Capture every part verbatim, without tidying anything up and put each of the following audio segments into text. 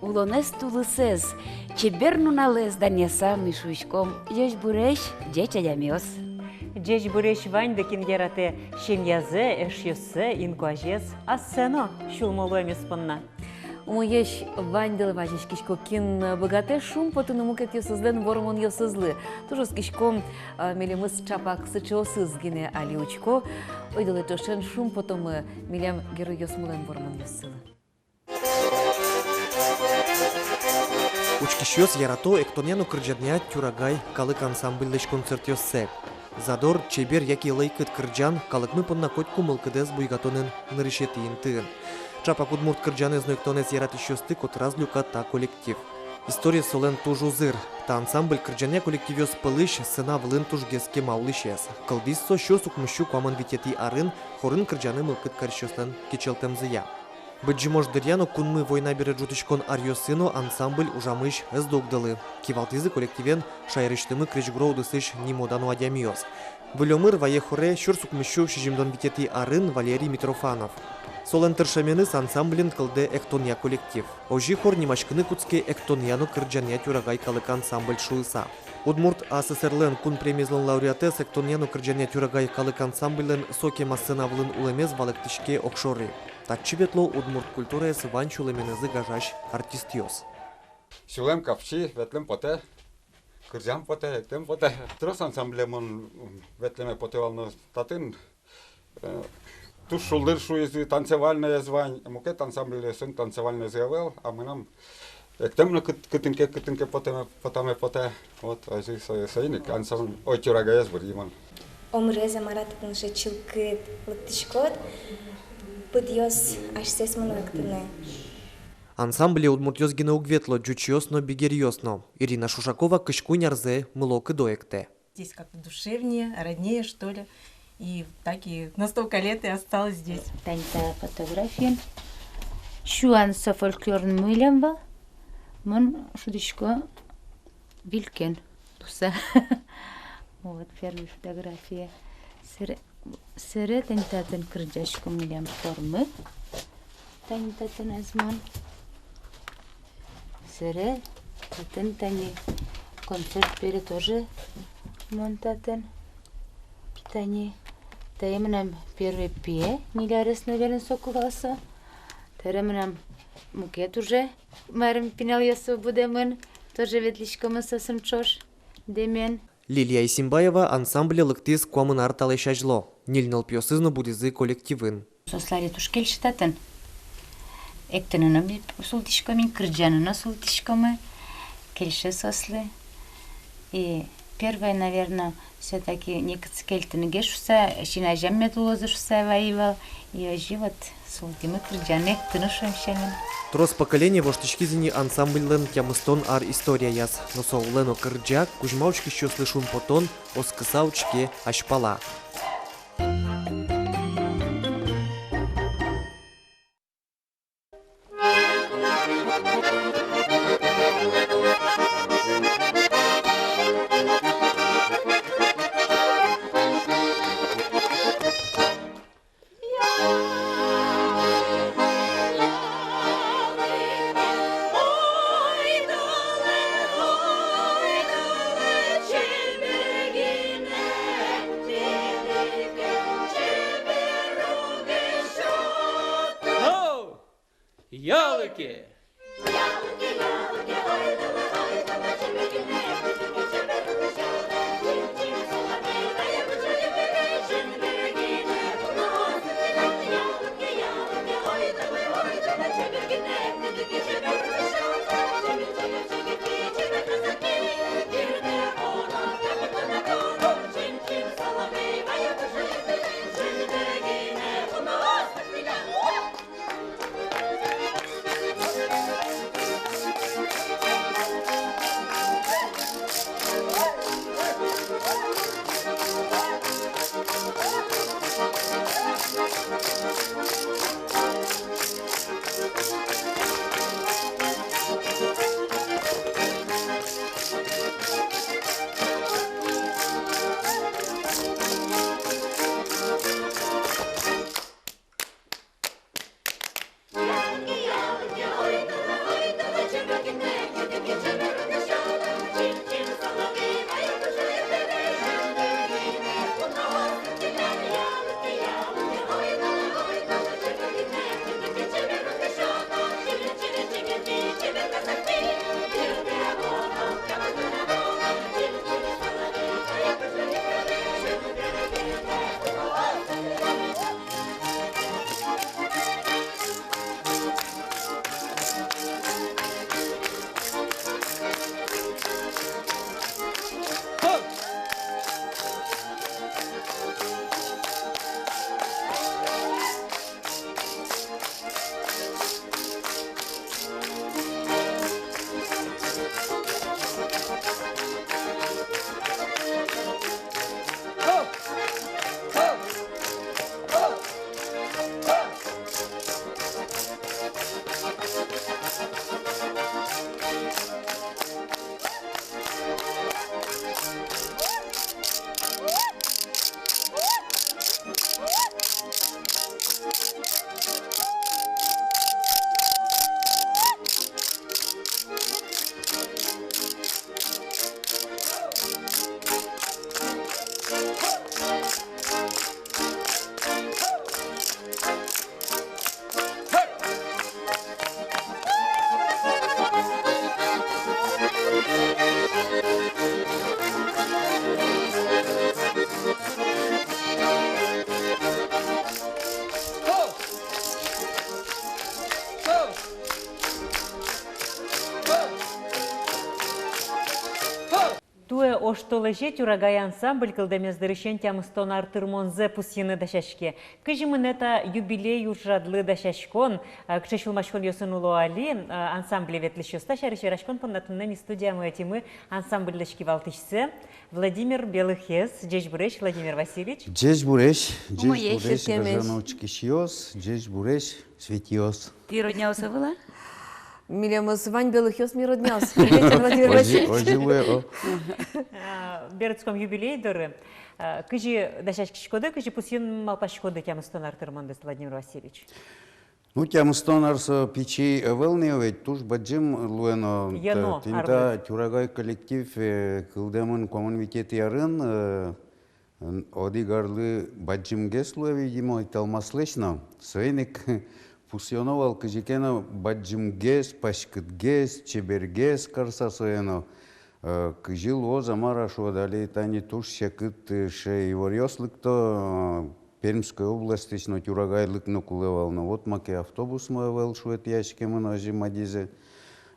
Улонэз тулысэз, чебер нуналэз данъяса, ми шуиськом: ӟечбуресь, ӟеч адямиос! Ӟечбуресь ваньды, кин яратэ семьязэ, эшъёссэ, инкуазез, ассэ но сюлмо луэмез понна. Умоесь ваньдылы вазиськисько, кин быгатэ шумпотыны мукетъёсызлэн вормонъёсызлы. Туж оскиськом, а, милемыз ӵапак сыӵеосыз гинэ али учко. Ойдолэ ӵошен шумпотомы милям геройёсмылэн вормонъёссылы. Учкисьёс ярато эктонъя но кырӟанъя «Тюрагай» калык ансамбльлэсь концертъёссэ. Задор, чебер яке лӧйкыт кырӟан калыкмы понна котьку мылкыдэз буйгатонын нырысетӥ интыын. Ӵапак удмурт кырӟанэз но эктонэз яратӥсьёсты котыраз люка та коллектив. Историез солэн туж узыр. Та ансамбль кырӟанъя коллективъёс пӧлысь сцена вылын тужгес кема улӥсез. Кылдӥз со сюрс укмыссю куамын витетӥ арын хорын кырӟаны мылкыд карисьёслэн кичӧлтэмзыя. Быдӟым ож дыръя но кунмы война бере ӝутӥськон аръёсы но ансамбль ужамысь ӧз дугдылы. Кивалтӥзы коллективен шаерысьтымы крезьгуро удысысь нимо-дано адямиос. Выль омыр вае хоре сюрс укмыссю сизьымдон витетӥ арын Валерий Митрофанов. Солэн тыршеменыз ансамблен кылдэ эктонъя коллектив. Озьы хор нимаськыны кутске эктонъя но кырӟанъя «Тюрагай» калык ансамбль шуыса. Удмурт АССР-лэн кун премиезлэн лауреатэз эктонъя но кырӟанъя «Тюрагай» калык ансамбльлэн со кема сцена вылын улэмез валэктӥське огшоры. Татчы ветло удмурт культураез вань сюлэменызы гажась артистъёс. Сюлэм капчи, ветлэм потэ, кырӟам потэ, эктэм потэ. Трос ансамбле мон ветлэме потэ вал, но татын, э, туж шулдыр шуизы, танцевальноез вань, мукет ансамбльёсын танцевальноез ӧвӧл, а мынам эктэм но кыт-, кытын ке, кытын ке потэ, потаме потэ. Вот, озьы со-, соин ик ансамбль, ой, «Тюрагаез» вырӥ мон. Омырез-а, мар-а, татын сыӵе чылкыт лыктӥськод, пыдъёс асьсэос мыно эктыны. Ансамбле удмуртъёс гинэ уг ветло, ӟучъёс но, бигеръёс но. Ирина Шушакова кызь куинь арзэ мылокыдо эктэ. Здесь как-то душевнее, роднее, что ли. И так и на столько лет и осталось здесь. Тани та фотография. Сюан со фольклорной милям вал. Мон шудӥсько вилькен луыса. Вот первая фотография. Сэре, сэре тани татын кырӟасько милям формы. Тани татын азьман. Сэре татын тани концерт бере тоже мон татын. Тани тае мынам первой пие, ньыль арес, наверно, соку вал со. Табере мынам мукет уже, марым, пиналъёсы будэмын, тоже ветлӥськомы соосын ӵош дэмен. Лилия Исимбаева ансамбле лыктӥз куамын ар талэсь азьло. Ньыль нылпиосыз но будӥзы коллективын. Соослы али туж кельше татын. Эктыны но ми султӥськом ини, кырӟаны но султӥськомы. Кельше соослы. И первой, наверно, всё-таки некытчы кельтыны ке шуса, син азям мед улозы шуса вайи вал. И озьы вот султӥмы кырӟаны, эктыны шуэм сямен. Трос поколение воштӥськиз ини ансамбльлэн тямыстон ар историяяз. Но со улэ но кырӟа, кузьма учкисьёслы шумпотон, оскыса учке азьпала. Ялыке! Туэ оштолэзе «Тюрагай» ансамбль кылдэмез дырысен тямыстон ар тырмонзэ пусйыны дасяське. Кызьы мынэ та юбилей ужрадлы дасяськон, а, кыӵе сюлмаськонъёсын уло али, а, ансамбле ветлӥсьёс? Та сярысь вераськон понна туннэ ми студиямы ӧтимы ансамбльлэсь кивалтӥсьсэ Владимир Белыхез. Ӟечбуресь, Владимир Васильевич. Ӟечбуресь, умоесь, ӟечбуресь, йыркемесь гажано учкисьёс, ӟечбуресь, Светиос. Тӥ родняос ӧвӧл-а? Милемыз вань Белыхъёс, ми родняос. Владимир Васильевич. Озьы, озьы луэ, о. А, берытском юбилей доры. А, кызьы дасяськиськоды, кызьы пусйын малпаськоды тямыстон ар тырмондэс, Владимир Васильевич? Ну, тямыстон ар со пичи ӧвӧл ни, ведь туж бадӟым луэ но. Йӧно, тинь та арлыд. «Тюрагай» коллектив, э, кылдэмын куамын витетӥ арын, э, Н-, одӥг арлы бадӟымгес луэ, видимо, италмаслэсь но. Соин ик пусйоно вал кызьы ке но бадӟымгес, паськытгес, чебергес карса сое но. Э, кызьы луоз-а, мар-а шуод, али тани туж секыт, э, сыӵе иворъёс лыкто, э, Пермской областьысь но «Тюрагайлык» но кулэ вал но. Вот маке автобусмы ӧвӧл, шуэтъяськемын, озьы мадизы.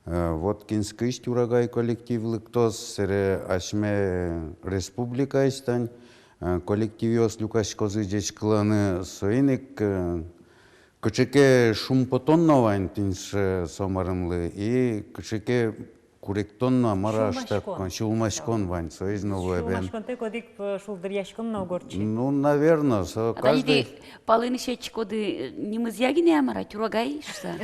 Э, Воткинскысь «Тюрагай» коллектив лыктоз, сэре асьме республикаысь тань, э, коллективъёс люкаськозы ӟечкыланы. Соин ик, э, кыӵе ке шумпотон но вань тӥни со марымлы, и кыӵе ке куректон но, мар-а, сюлмаськон. Штаб-, сюлмаськон вань, соиз но луэ бен. Сюлмаськонтэк одӥг, э, шулдыръяськон но уг ортчы. Ну, наверно, со. А тани каждый тӥ палэнысь адӟиськоды, э, нимызъя гинэ-а, мар-а, «Тюрагай» шуса?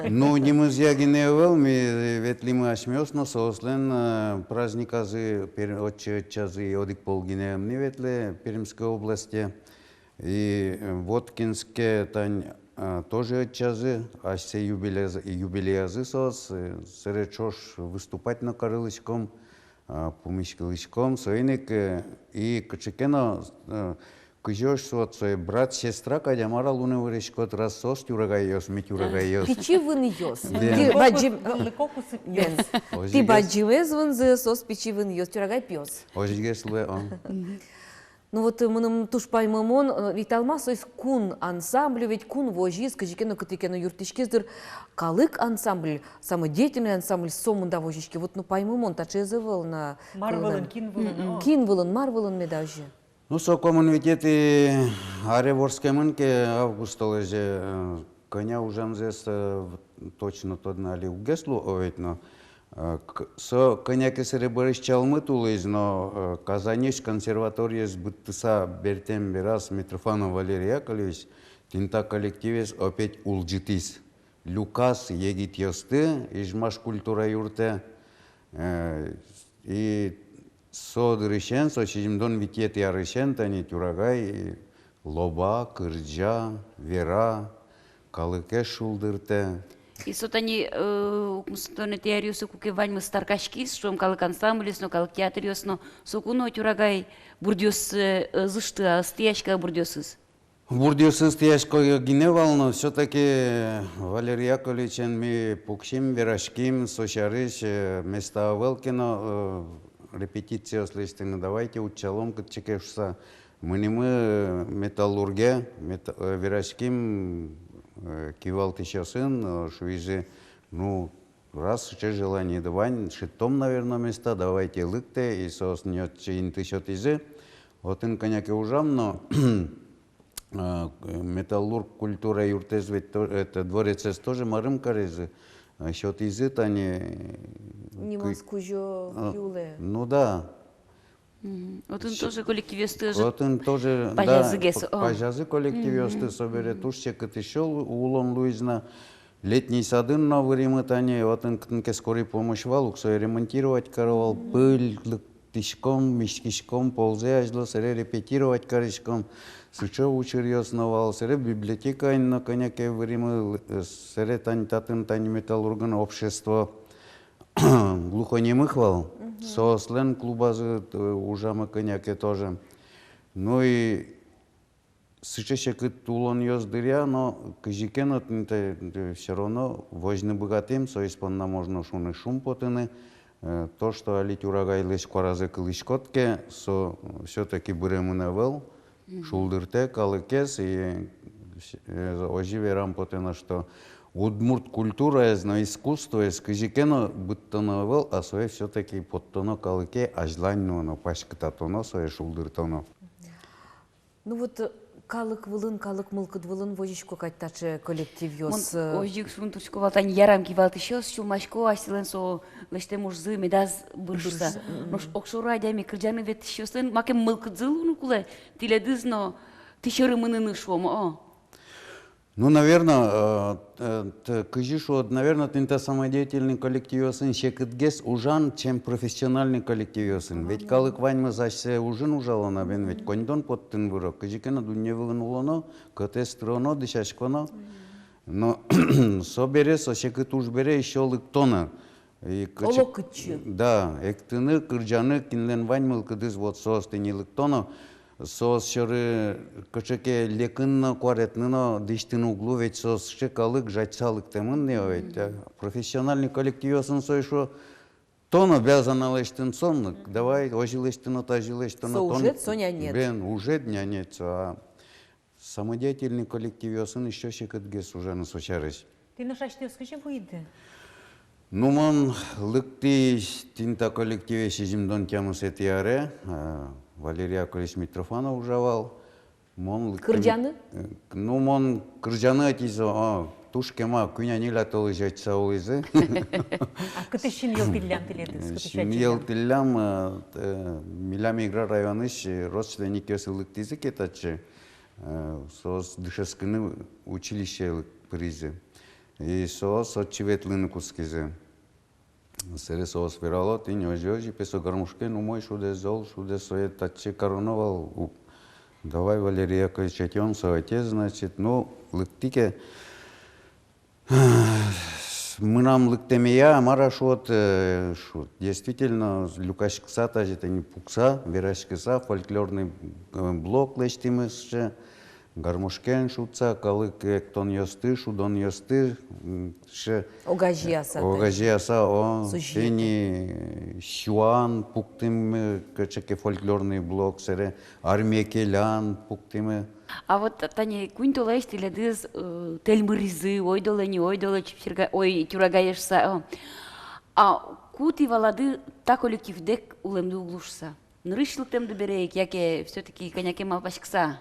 Ну, нимызъя гинэ ӧвӧл, ми, э, ветлӥмы асьмеос но, соослэн, э, праздниказы, пер-, отчы ӧтчазы, и одӥг пол гинэ ӧм ни ветлэ Пермской областе. И, э, Воткинске тань, э, тоже ӧтчазы, асьсэ юбилеяз-, юбилеязы соос, э, сэре ӵош выступать но карылӥськом, э, пумиськылӥськом, соин ик, э, и кыӵе ке но, э, кызьы шуод, сое брат-сестра кадь-а, мар-а луыны выриськод, раз соос «Тюрагайёс», ми «Тюрагайёс». Пичи вынъёс. Бен. Тӥ бадӟым, вынлыко кусыпъёс. Бен. Озьыгес. Тӥ бадӟымез вынзы, соос пичи вынъёс, «Тюрагайпиос». Озьыгес луэ, о. Мгм. Ну вот, э, мыным туж паймымон, э, «Италмас» соиз кун ансамбль, ведь кун возиз, кызьы ке но, кытӥ ке но юрттӥськиз, дыр, калык ансамбль, самодеятельный ансамбль, сомында возиське. Вот, ну, паймымон, таӵеез ӧвӧл на. Мар вылын, кин вылын, о. Кин вылын, мар вылын меда озьы? Ну, со куамын витетӥ аре вордскемын ке, август толэзе, э, кӧня ужамзэс, э, в-, точно тодыны али уггес луо ведь, но, э, к-, со кӧня ке сэре бӧрысь чалмыт улӥз, но, э, Казаньысь консерваториез быдтыса бертэм бераз Митрофанов Валерий Яковлевич тӥни та коллективез опять улӟытӥз. Люказ егитъёсты Ижмаш культура юртэ, э, и со дырысен, со сизьымдон витетӥ арысен тани «Тюрагай» лоба, кырӟа, вера, калыкез шулдыртэ. И со тани, э, укмыстонэтӥ аръёсы куке ваньмыз таркаськиз, шуом, калык ансамбльёс но, калык театръёс но, соку но «Тюрагай» бурдъёсыз, э, ӧз ышты-а, ӧз тӥяськы-а бурдъёсыз? Бурдъёсыз тӥясько гинэ вал, но всё-таки Валерий Яковлевичен ми пуксим, вераським, со сярысь, э, места ӧвӧл ке но, э, репетициос лэсьтыны, давайте утчалом кытчы ке шуса. Мынӥмы, э, «Металлурге», мет-, э, вераським, э, кивалтӥсьёсын, э, шуизы, ну, раз сыӵе желаниеды вань, шедьтом, наверно, места, давайте лыктэ, и соос ньӧтчи инты сётӥзы. Отын кӧня ке ужам но, а, «Металлург» культура юртэз ведь то-, это, дворецэз тоже марым каризы, а, сётӥзы тани, э, нимаз кы-, кузё, а, юлэ. Ну да. Мгм. Отын тоже коллективъёсты уже. Отын тоже, да, пазязы гес, п-, о, пазязы коллективъёсты, мгм, собере туж секыт ещё лу-, улон луиз на. Летний садын но выримы тани, отын кытын ке скорый помощь вал ук, сое ремонтировать каро вал, мгм, пыль лыктӥськом, миськиськом, ползэ азьло, сэре репетировать кариськом, сыӵе учыръёс но вал, сэре библиотекаын но кӧня ке выримы, лы-, э, сэре тани татын, тани «Металлургын» общество глухонемых вал, мгм, соослэн клубазы, э, ужамы кӧня ке тоже. Ну и сыӵе секыт улонъёс дыръя, но кызьы ке но тӥни та, э, всё равно возьыны быгатӥм, соиз понна, можно шуыны, шумпотыны, э, то, что али «Тюрагайлэсь» куаразэ кылӥськод ке, со, э, всё-таки быремын ӧвӧл, мгм, шулдыртэ калыкез, и, э, озьы верам потэ на, что удмурт культураез но, искусствоез кызьы ке но быдтоно ӧвӧл, а сое всё-таки поттоно калыке, азьлань нуоно, паськытатоно сое, шулдыртоно. Ну вот, э, калык вылын, калык мылкыд вылын возисько кадь таӵе коллективъёс. Мон, э, озьы ик шуны туртско вал, тани ярам кивалтӥсьёс сюлмасько асьсэлэн со лэсьтэм ужзы медаз быры шуыса. Быры шуыса, мгм. Нош огшоры адями, кырӟаны ветлӥсьёслэн макем мылкыдзы луыны кулэ, тӥледыз но тӥ сьӧры мыныны, шуом, о. Ну, наверно, э, э, т-, кызьы шуод, наверно, тӥни та самодеятельный коллективъёсын секытгес ужан, чем профессиональный коллективъёсын. Ведь калык ваньмыз асьсэ ужын ужало на, бен, ведь коньдон поттыны выро, кызьы ке но дунне вылын улоно, кӧтэз тыроно, дӥсяськоно. Но собере, со секыт уж бере ещё лыктоно. И кыӵе-, оло кытчы. Да, эктыны, кырӟаны, кинлэн вань мылкыдыз, вот соос тӥни лыктоно, соос сьӧры кыӵе ке лекыны но, куаретыны но дӥсьтыны уг лу, ведь соос сыӵе калык, жадьса лыктэмын ни ведь, а. Профессиональный коллективъёсын со эшшо тон обязана лэсьтыны сомында, давай, озьы лэсьтоно, тазьы лэсьтоно, со тон ужед, со нянед. Бен, ужед, нянед со, а. Самодеятельный коллективъёсын ещё секытгес ужаны со сярысь. Тӥ нош асьтэос кызьы вуиды? Ну, мон лыктӥ тӥни та коллективе сизьымдон тямысэтӥ аре, э, Валерий Яковлевич Митрофанов ужа вал. Мон лыктӥ. Кырӟаны? Э, ну, мон кырӟаны ӧтизы, а, туж кема, куинь-ньыль толэзь ӧтьыса улӥзы. А кытысь синйылтӥллям тӥледыз? Кытысь синйылтӥллям, э, э, милям Игра районысь, э, родственникъёсы лыктӥзы ке татчы. Э, соос дышетскыны училищее пыризы. И соос отчы ветлыны кутскизы. Сэре соос верало, тӥни озьы-озьы, пе, со гармошкаен умой шудэ, зол шудэ, сое татчы кароно вал. У, давай, Валерий Яковлевич, ӧтём сое, значит, ну, лыктӥ ке. Мынам лыктэмея, мар-а шуод, э, шуод. Действительно, люкаськыса, тазьы тӥни пукса, вераськыса, фольклорный, э, блок лэсьтӥмы сыӵе, гармошкаен шудса, калык эктонъёсты, шудонъёсты, м, сыӵе, огазеяса, огазеяса, о, сузиеты. Тӥни сюан пуктӥмы, кыӵе ке фольклорный блок, сэре армие келян пуктӥмы. А вот та-, тани куинь толэзь тӥледыз, э, тэльмыризы, ойдолэ ни, ойдолэ Чипчирга-, ой, Тюрагае шуса, о. А ку тӥ валады та коллективдэк улэмды уг луы шуса? Нырысь лыктэмды бере ик, яке всё-таки кӧня ке малпаськыса?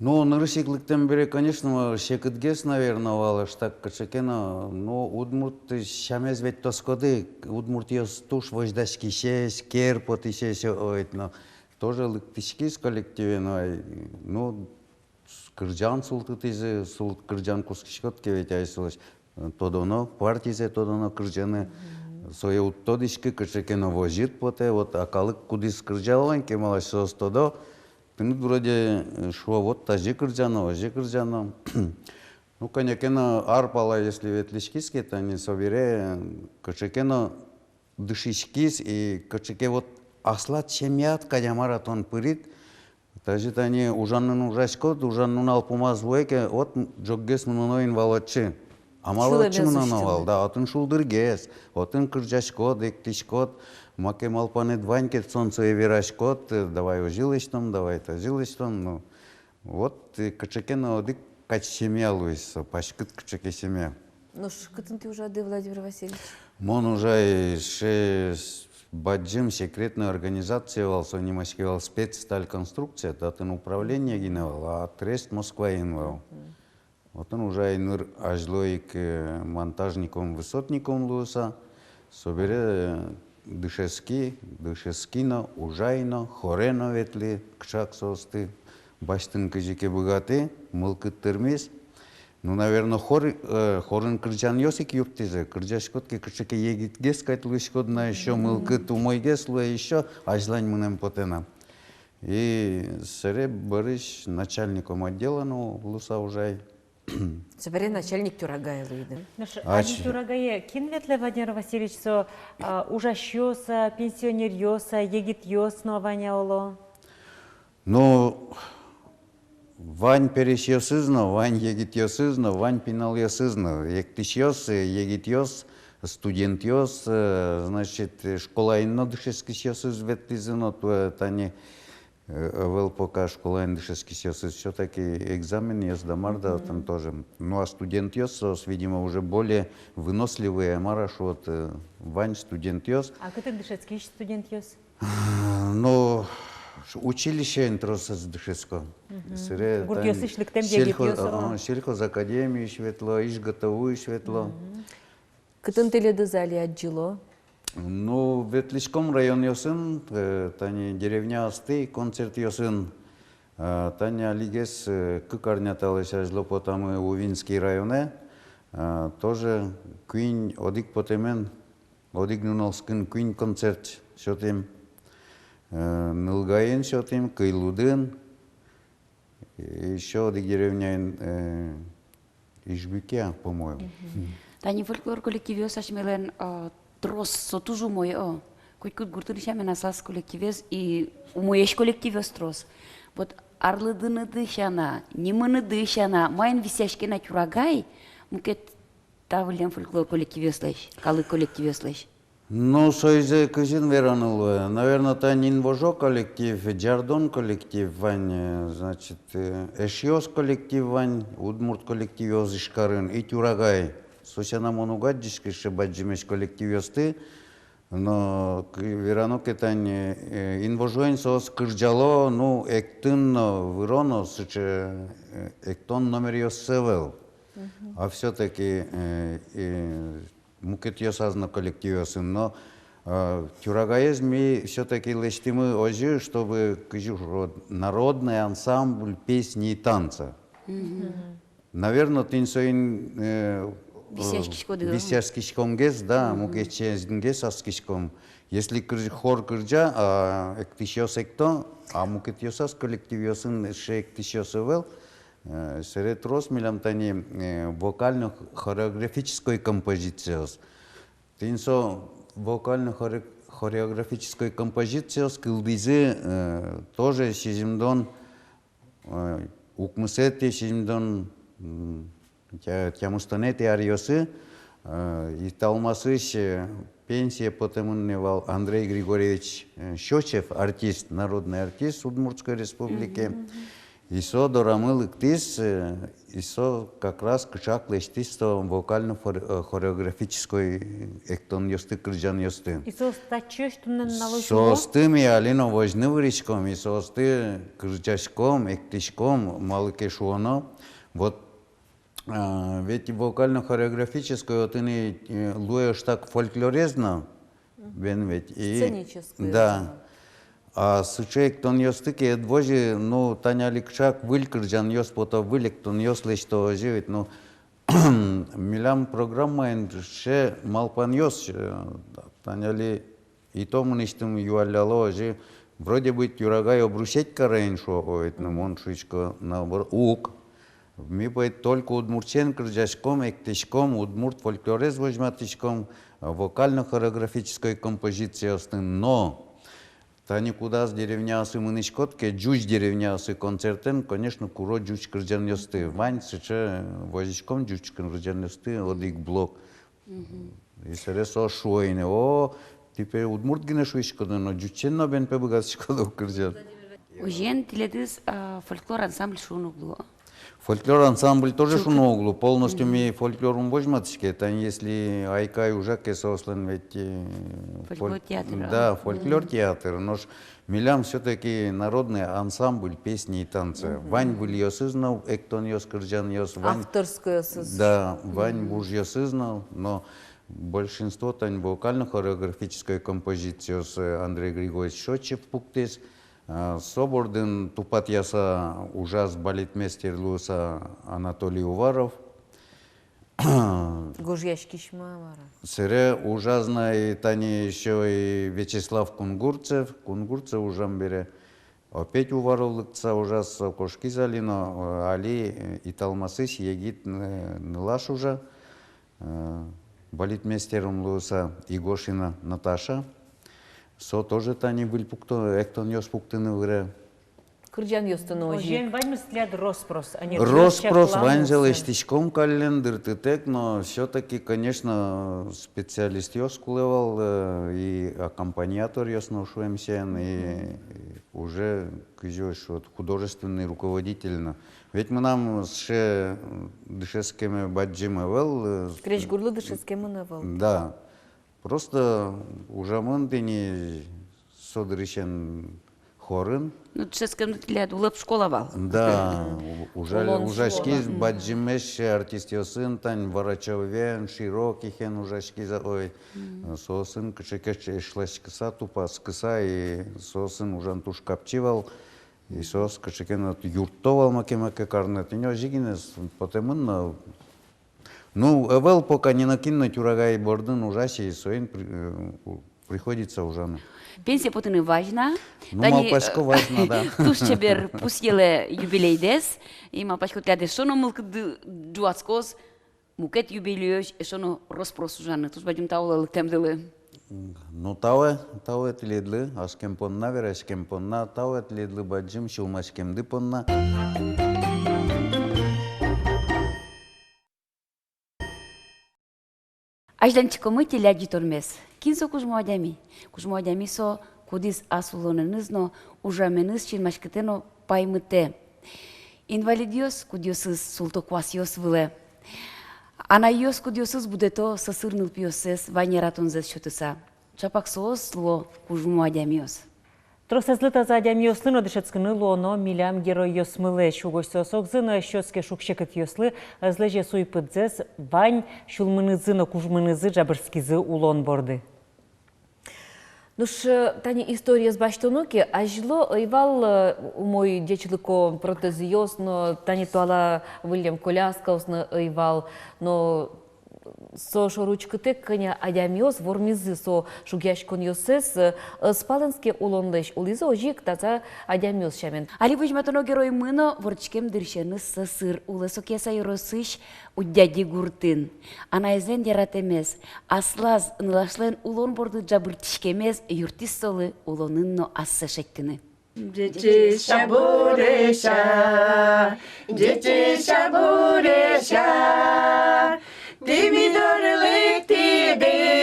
Ну, нырысь ик лыктэм бере, конечно, секытгес, наверно, вал, ӧжытак кыӵе ке но, ну, удмурт сямез ведь тодӥськоды, удмуртъёс туж возьдаськисесь, кер потӥсесь, ой, но тоже лыктӥськиз коллективе, но, ай, ну, кырӟан султытӥзы, султ-, кырӟан кутскиськод ке ведь, ай, солэсь, э, тодоно, партизэ тодоно кырӟаны, сое уд тодӥськы, кыӵе ке но возьыт потэ, вот, а калык кудӥз кырӟа вал ке, малась соос тодо, тыныд вроде, э, шуо, вот тазьы кырӟано, озьы кырӟано. Ну, кӧня ке но ар пала, если ветлӥськиз ке, тани собере, э, кыӵе ке но дышиськиз, и кыӵе ке вот аслад семьяд кадь-а, мар-а, тон пырид, тазьы тани ужан нунал ужаськод, ужан нунал пумаз вуэ ке, вот ӝоггес мыноно ини вал отчы. А малы отчы мыноно вал, да, отын шулдыргес, отын кырӟаськод, эктӥськод, маке малпанэд вань ке, солэн сое вераськод, э, давай озьы лэсьтом, давай тазьы лэсьтом, ну. Вот, э, кыӵе ке но одӥг кадь семья луиз со, паськыт кыӵе ке семья. Нош кытын тӥ ужады, Владимир Васильевич? Мон ужай сыӵе бадӟым секретной организацие вал, со нимаське вал Спецстальконструкция, татын управление гинэ вал, а трест Москваын вал. Мгм. Отын ужай ныр азьло ик, э, монтажником, высотником луыса, собере, э, дышетски, дышетски но, ужай но, хоре но ветлӥ, кыӵе ке соосты басьтыны кызьы ке быгатӥ, мылкыд тырмиз. Ну, наверно, хор, э, хорын кырӟанъёс ик юрттӥзы, кырӟаськод ке, кыӵе ке егитгес кадь луиськод на, ещё мылкыд умойгес луэ, ещё азьлань мынэм потэ на. И сэре бӧрысь начальником отдела но луыса ужай. Собере начальник Тюрагае луиды. Нош ачиз Тюрагае кин ветлэ, Владимир Васильевич, со, а, ужасьёс-а, пенсионеръёс-а, егитъёс но вань-а, оло? Ну, вань пересьёсыз но, вань егитъёсыз но, вань пиналъёсыз но, эктӥсьёс, э, егитъёс, студентъёс, э, значит, э, школаын но дышетскисьёсыз ветлӥзы но, туэ тани, э, ӧвӧл пока школаын дышетскисьёсыз, всё-таки экзаменъёс да мар да, там тоже. Ну, а студентъёс соос, видимо, уже более выносливые, мар-а шуод, э, вань студентъёс. А кытын дышетскись студентъёс? Ну, училищеын тросэз дышетско. Мгм. Сыре гуртъёсысь лыктэм егитъёс, а, сельхозакадемиысь ветло, ИжГТУысь ветло. Мгм. Кытын тӥледыз али адӟыло? Ну, ветлӥськом районъёсын, э, тани деревняосты концертъёсын, э, тани алигес, э, кык арня талэсь азьло потамы Увинский районэ, э, тоже куинь, одӥг потэмен, одӥг нуналскын куинь концерт сётӥм, э, Нылгаын сётӥм, Кыйлудын, ещё одӥг деревняын, э, Ижбике, по-моему. Мгм. Тани фольклор коллективъёс асьмелэн, а, трос, со туж умой, о. Котькуд гуртын сямен аслаз коллективез, и умоесь коллективъёс трос. Вот арлыдыныды сяна, нимыныды сяна, маин висъяське на «Тюрагай» мукет та выллем фольклор коллективъёслэсь, калык коллективъёслэсь? Ну, соизэ кызьы вераны луэ. Наверно, тани инвожо коллектив, «Ӟардон» коллектив вань, э, значит, э, «Эшъёс» коллектив вань, удмурт коллективъёс Ижкарын, и «Тюрагай». Со сяна мон уг адӟиськы сыӵе бадӟымесь коллективъёсты, но к-, верано ке, тани, э, инвожоын соос кырӟало, ну, эктон но, выро но, сыӵе, э, эктон номеръёссэ ӧвӧл. Мгм. А всё-таки, э, э, мукетъёсаз но коллективъёсын, но, э, «Тюрагаез» ми всё-таки лэсьтӥмы озьы, чтобы, кызьы шуод, народный ансамбль песни и танца. Мгм. Наверно, тӥни соин, э, висъяськиськоды, висъяськиськомгес, да, мгм, мукетсигес аскиськом. Если кыр-, хор кырӟа, а эктӥсьёс экто, а мукетъёсаз коллективъёсын эшшо эктӥсьёс ӧвӧл, э, собере трос милям тани, э, вокально-хореографической композициос. Тӥни со вокально-хоре-, хореографической композициос кылдӥзы, э, тоже сизьымдон, э, укмысэтӥ, сизьымдон, м, тя-, тямыстонэтӥ аръёсы, э, Италмасысь, э, пенсие потэмын ни вал Андрей Григорьевич, э, Щёчев, артист, народный артист Удмуртской Республики. Мгм, мгм. И со дорамы лыктӥз, э, и со как раз кыӵе ке лэсьтӥз со вокально-хор-, э, хореографической эктонъёсты, кырӟанъёсты. И соос татчыозь туннэ нуналозь уло? Соосты ми али но возьыны выриськом, и соосты кырӟаськом, эктӥськом, малы ке шуоно. Вот, а, ведь вокально-хореографической отын, э, луэ ӧжытак фольклорез но, бен ведь. И сценической, да. А сыӵе эктонъёсты ке ӧд возьы, ну, тани али кыӵе ке выль кырӟанъёс пото, выль эктонъёс лэсьто озьы ведь, ну, милям программаын сыӵе малпанъёс, э, тани али и то мынэсьтым юалляло озьы, вроде бы «Тюрагай» обрусеть каре ини шуо, о, ведь, ну, мон шуисько, наоборот, уг. Ми пе только удмуртэн кырӟаськом, эктӥськом, удмурт фольклорез возьматӥськом, э, вокально-хореографической композициосты, но тани кудаз деревняосы мынӥськод ке, ӟуч деревняосы концертэн, конечно, куро ӟуч кырӟанъёсты. Вань сыӵе, возиськом ӟуч кырӟанъёсты, одӥг блок. Мгм. И собере соос шуо ини: «О, тӥ пе удмурт гинэ шуиськоды, но ӟучен но бен пе быгатӥськоды кырӟаны». Озьыен, тӥледыз, а, фольклор ансамбль шуыны уг луы. Фольклор ансамбль тоже шуыны уг луы, полностью ми фольклор ум возьматӥське. Тани если «Айкай» ужа ке, соослэн ведь, э, фольклор театр, да, фольклор театр. Нош милям всё-таки народный ансамбль песни и танца. Мгм. Вань выльёсыз но эктонъёс, кырӟанъёс, вань авторскойёсыз. Да, вань вужъёсыз но, но большинство тани вокально-хореографической композициос, э, Андрей Григорьевич Щёчев пуктӥз. А, со бордын тупатъяса ужаз балетмейстер луыса Анатолий Уваров. Гожъяськись-а, мар-а? Собере ужаз на и тани ещё и Вячеслав Кунгурцев, Кунгурцев ужам бере. Опять Уваров лыктыса ужаз, со кошкиз али но, э, али, э, Италмасысь егит, э, нылаш ужа. Э, балетмейстер ум луыса Игошина Наташа. Со тоже тани выль пукто-, эктонъёс пуктыны выре. Кырӟанъёсты но озьы ик. Озьыен, ваньмыз тӥляд рос-прос, а не... Рос-прос, ваньзэ лэсьтӥськом каллен дыртытэк, но всё-таки, конечно, специалистъёс кулэ вал, э, и аккомпаниаторъёс но шуэмсен, и, и Уже, кызьы шуод, художественный руководитель но. Ведь мынам сыӵе, м, дышетскеме бадӟым ӧвӧл, э, с- Крезьгурлы дышетскемын ӧвӧл. Да. Просто ужамын тӥни со дырысен хорын. Ну, дышетскем тӥляд улэп школа вал. Да, у- ужа- Улон ужаськиз школа. Бадӟымесь артистъёсын, тань Варачевен, Широкихен ужаськиз, ой, соосын кыӵе ке эшласькыса, тупаськыса, и соосын ужан туж капчи вал, и соос кыӵе ке но юртто вал маке-маке карны, тӥни озьы гинэ с- потэмын но. Ну, ӧвӧл пока ни нокин но Тюрагай бордын ужась, и соин при- э, у- приходится ужаны. Пенсие потыны вазь на. Ну, тани, малпасько, вазь на, да. Туж чебер пусъелэ юбилейдэс. И малпасько, тӥляд эшшо но мылкыдды ӝуатскоз мукет юбилейёзь эшшо но рос-прос ужаны. Туж бадӟым тау лыктэмдылы. Ну, тау, тау тӥледлы, аскем понна, вераськем понна, тау тӥледлы бадӟым сюлмаськемды понна. Азьланьтӥськомы тӥляд ӟытонмес. Кин со кужмо адями? Кужмо адями со, кудӥз ас улонэныз но, ужаменыз синмаськытэ но паймытэ. Инвалидъёс, кудъёсыз султо куасъёс вылэ. Анайёс, кудъёсыз будэто сӧсыр нылпиоссэс вань яратонзэс сётыса. Чапак соос луо кужмо адямиос. Тросэзлы таза адямиослы но дышетскыны луоно милям геройёсмылэсь. Угось соос огзы но эшшо ке шуг-секытъёслы ӧз лэзё уй-пыдзэс, вань сюлмынызы но кужмынызы ӝабырскизы улон борды. Нош, э, тани историез басьтоно ке, азьло ӧй вал, э, умой ӟечлыко протезъёс но, тани туала выллем коляскаос но ӧй вал, но со шоры учкытэк, кӧня адямиос вормизы со шугъяськонъёссэс, э, ӧз палэнске улонлэсь, улӥзы озьы ик таза адямиос сямен. Али возьматоно героймы но вордӥськем дырысеныз сӧсыр улэ. Со Кияса ёросысь Удьяди гуртын. Анаезлэн яратэмез, аслаз нылашлэн улон борды ӝабыртӥськемез юрттӥз солы улонын но ассэ шедьтыны. Ӟечесь-а, буресь-а, ӟечесь-а, буресь-а, тӥ ми доры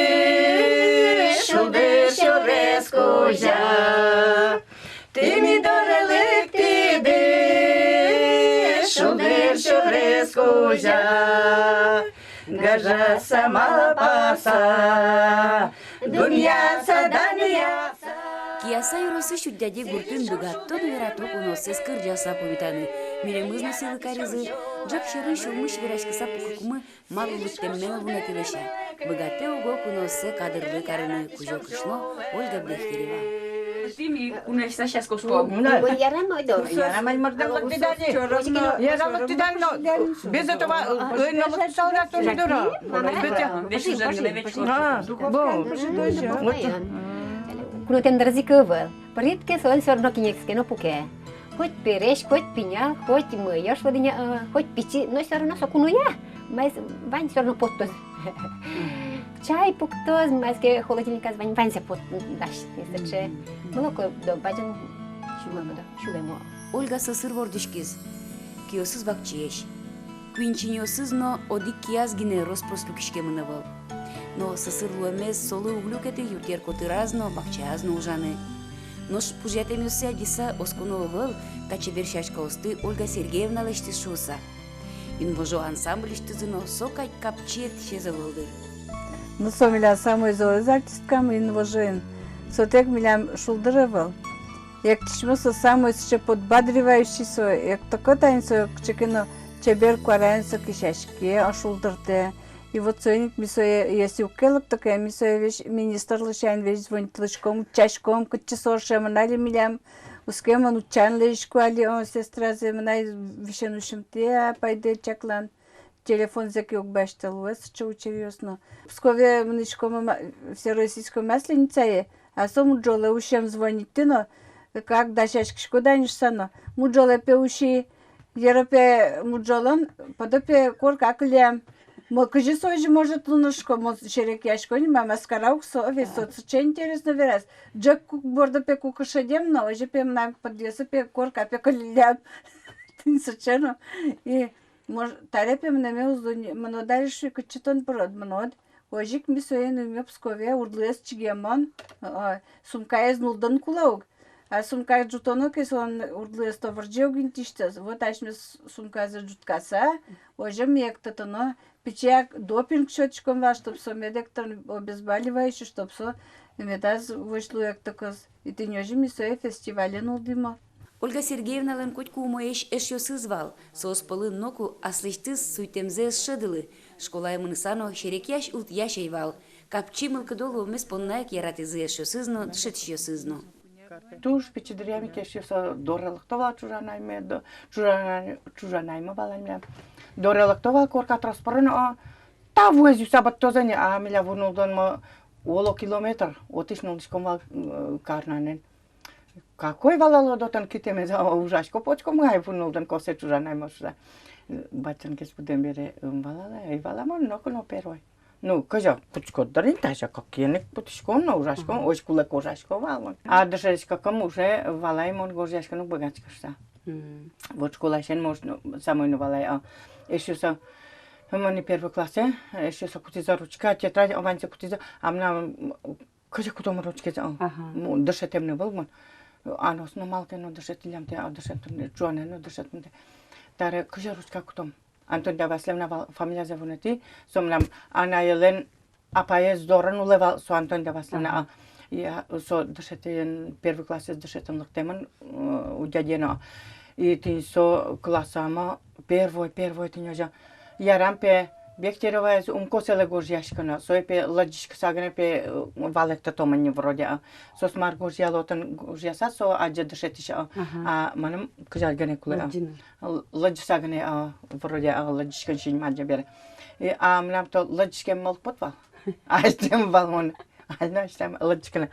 лыктӥды, шулдыр сюрес кузя. Тӥ ми доры лыктӥды, шулдыр сюрес кузя, гажаса, малпаса, дунъяса, данъяса. Кияса ёросысь Удьяди гуртын быгато но ярато куноосыз кырӟаса пумитаны. Милемыз но сӥлы каризы, ӝӧк сьӧрын сюлмысь вераськыса пукыкумы малы лыктэмме но вунэтӥ, лэся. Быгатэ уго кунооссэ кадрлы карыны Кузё кышно Ольга Бехтерева. Тӥ ми куноосьтыз ас кошко. Мынам. Ой, ярамай, да. Ярамай, мырдын лыктӥды. Яра лыктӥды но. Без этого, ой, но лыктӥды тоже доры. Без, э, а, бу. Кунотэм дырыз ик ӧвӧл. Пырид ке, солэн всё равно кинъёсыз ке но пуке. Хоть пересь, хоть пинал, хоть мӧйыш, вот ини, э, хоть пичи, но всё равно со куноя, маиз вань всё равно поттоз. Чай пуктоз, маиз ке холодильниказ вань, ваньзэ поттоз, дась, если че. Молоко, да, бадӟым сюлэмо, да, сюлэмо. Ольга сӧсыр вордӥськиз, киосыз вакчиесь. Куинь чиньыосыз но одӥг кияз гинэ рос-прос люкиськемын ӧвӧл. Но сӧсыр луэмез солы уг люкеты юртъер котыраз но, бакчаяз но ужаны. Нош пужъятэмъёссэ адӟыса осконо ӧвӧл, та чебер сяськаосты Ольга Сергеевна лэсьтӥз шуыса. «Инвожо» ансамбльысьтызы но со кадь капчи эктӥсез ӧвӧл дыр. Ну, со милям самой золэз артисткамы «Инвожоын». Сотэк милям шулдыр ӧвӧл. Эктӥсьмы, со самой сыӵе подбадривающий со, экто ке тани, со кыӵе ке но чебер куараен со кесяське, а шулдыртэ. И вот соин ик ми сое, если уг ке лыкто ке, ми сое весь министр ласянь весь звонить лэсьтӥськом, утчаськом, кытчы со ошемын али милям, уз ке, мон утчаны лэзисько али, о, сестразэ, мынам висен усьымтэ, апайдэ чаклан. Телефонзэ ке уг басьтэ, луэ сыӵе учыръёс но. Пскове мынӥськомы ма-, Всероссийской Масленицае, а со Муӝолэ усем, звонить тӥ но, как дасяськиськод-а ни шуса но. Муӝолэ пе уси, йыро пе Муӝолэн, подо пе корка кылем. Мон кызьы со озьы может луны шуисько, мон серекъясько ни, ма, маскара ук со, ведь со сыӵе интересно вераз. Ӝӧк кук борды пе куке шедем но, озьы пе мынам подъездэ пе корка пе кылем. Тӥни сыӵе но. И Мож-, таре пе мынэме уз луы ни, мынод али, шуи, кытчы тон пырод, мынод. Озьы ик ми соин уймы Пскове, урлыез чигемын, э, сумкаез нуллыны кулэ ук. А сумкае ӝутоно ке, со урдлыез-то вырӟе ук интыысьтыз. Вот асьмеос сумказэ ӝуткаса, озьы ми эктытоно, пичияк допинг сётӥськом вал, чтоб со мед эктон, обезболивающий, чтоб со медаз возьлы эктыкуз. И тӥни озьы ми сое фестивале нуллӥмы. Ольга Сергеевналэн котьку умоесь эшъёсыз вал. Соос пӧлын ноку аслэсьтыз суйтэмзэ ӧз шӧдылы. Школае мыныса но серекъясь-ултӥясь ӧй вал. Капчи мылкыдо луэмез понна ик яратӥзы эшъёсыз но, дышетӥсьёсыз но. Туж пичи дыръям ик эшъёс доры лыкто вал, чужанаймы, до-, чужана-, чужанаймы вал али милям. Доры лыкто вал, корка трос пыроно, о, та вуэз юса быдтоз ини, а милям ву нуллонмы оло километр, отысь нуллӥськом вал, э, карнанэн. Какой валало отын китэмез, а, ужасько, потӥськом ай, ву нуллон косэ чужанаймы шуса. Батьсэнгес будэм бере ӧм валало, ӧй вала мон ноку но первой. Ну, кызьы кутӥськод дыр ини, тазьы кокенек кутӥсько но ужасько, озь кулэ ке ужасько вал мон. А дышетскыкум уже валай мон гожъяськыны уг быгатӥськы шуса. Вот школаысен, может, ну, самой но валай, а. Эшъёсы, мон и первый классэ, эшъёсы кутӥзы ручка, тетрадь, ваньзэ кутӥзы, а мынам, м, кызьы кутом ручкаез, а. Ага. Ну, дышетэм но ӧвӧл мон. Анаос но малы ке но дышетӥллям тэ, а, дышетӥллям, чуанэн но дышетӥллям тэ. Таре кызьы ручка кутом. Антонда Васильевна вал, фамилиязэ вунэтӥ, со мынам анаелэн апаез дорын улэ вал, со Антонда Васильевна, ага, а, я, со дышетӥ, первый классэз дышетыны лыктэмын, э, у дядье но. И тӥни со классамы первой, первой тӥни озьы. Ярам пе, Бехтереваез ум косэлэ гожъяськыны, сое пе лыдӟиськыса гинэ пе, э, валэктытом ини вроде, а. Соос мар гожъяло, отын гожъяса, со адӟе дышетӥсь, а. Ага. А мыным кызьы гинэ кулэ, а. Лыдӟыны. Л-, лыдӟыса гинэ, а, вроде, а, лыдӟиськыны синмазе бере. И, а мынам то лыдӟиськеме мылкыд вал. Азьтэм вал мон. Азьтэм, азьтэм лыдӟиськыны.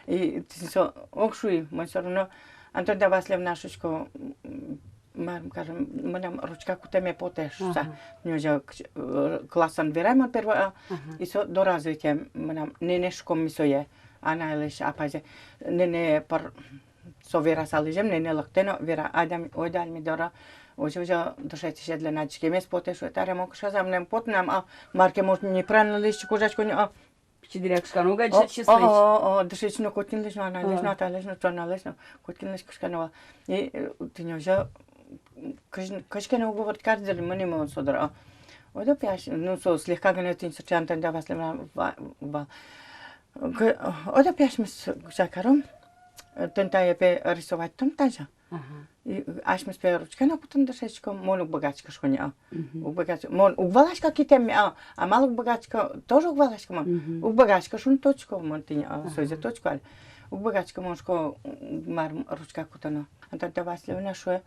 И тӥни со уг шуи, мон всё равно, Антонда Васильевна, шуисько, м, мар, скажем, мынам ручка кутэме потэ шуса. Ага. Нёжа к-, э, классын верай мон первой, а, ага, и со дораз ветлэ, мынам нэнэ, шуиськом ми сое, анаелэсь апаез. Нэнэ пыр Со вераса лыжем, нэнэ лыктэ но вера, адями, ойдо али ми доры, озьы, озьы, дышетӥсьлэн адӟиськемез потэ, шуэ, таре мон кышкаса, мынам потэ но, а, мар ке, может, неправильно лэсьтӥсько, ужасько ни, а. Пичи дыръя кышкано ук, о, дышетӥсьёслэсь. О, о, о, дышетӥсь но, котькинлэсь но, анаелэсь но, атайлэсь но, чоналэсь но, котькинлэсь кышкано вал. И, э, тӥни озьы, кызь-, кызьы ке но уг вордскарзы, мынӥ мон со доры, а. Ойдо пияш, ну, со слегка гинэ тӥни сыӵе Антонда Васильевна ва-, вал. Г-, ойдо пе асьмес гужа каром, тӥни тае пе рисовать каром тазьы. Ага. И асьмес пе ручкаен но кутыны дышетском, мон уг быгатӥськы шуыны, а. Мгм. Уг быгатӥськы, мон уг валаськы китэмме, а, а малы уг быгатӥськы, тоже уг валаськы мон. Мгм. Уг быгатӥськы шуыны тодӥсько мон тӥни, а, ага, сое тодӥсько али. Уг быгатӥськы мон, шуисько, м, мар, ручка кутыны. Антонда Васильевна шуэ,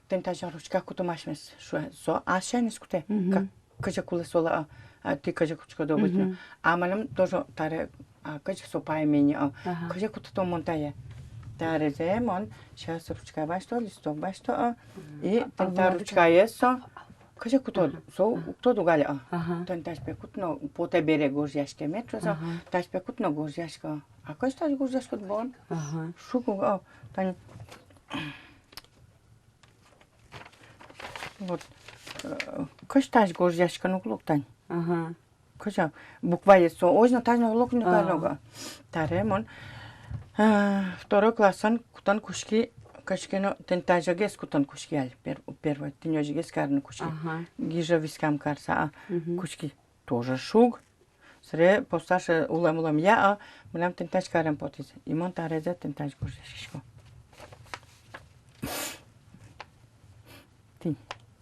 тӥни тазьы ручка кутом асьмес, шуэ, со ас сямен кутэ. Мгм. Как, кызьы кулэ солы, а, а тӥ кызьы кутӥськоды обычно. Мгм. А мыным тоже таре, а, кызьы со паймем ини, а, ага, кызьы кутытом мон тае. Тарезэ мон сейчас ручка басьто, листок басьто, а, мгм, и а, тӥни та, а, ручкаез со кызьы кутод, ага, со, ага, уг тоды ук али, а. Ага. Тӥни тазьы пе кутоно, потэ бере гожъяськеме, шуса, ага, тазьы пе кутоно, гожъясько. А кызьы тазьы гожъяськод бон? Ага. Шуг ук, а, тани. Вот, э, кызьы тазьы гожъяськыны уг луы тани. Ага. Кызьы, букваез со озьы но, тазьы но уг луы ни, ага, калога. Таре мон, э, второй классын кутон кутски, кыӵе ке но тӥни тазьыгес кутон кутски али, пер-, первой, тӥни озьыгес карыны кутски. Ага. Гижа вискам карыса, а, мгм, кутски. Тоже шуг. Сыре посташа улэм-улэмъя, а, мынам тӥни тазьы карем потӥз. И мон тарезэ тӥни тазьы гожъяськисько. Тӥни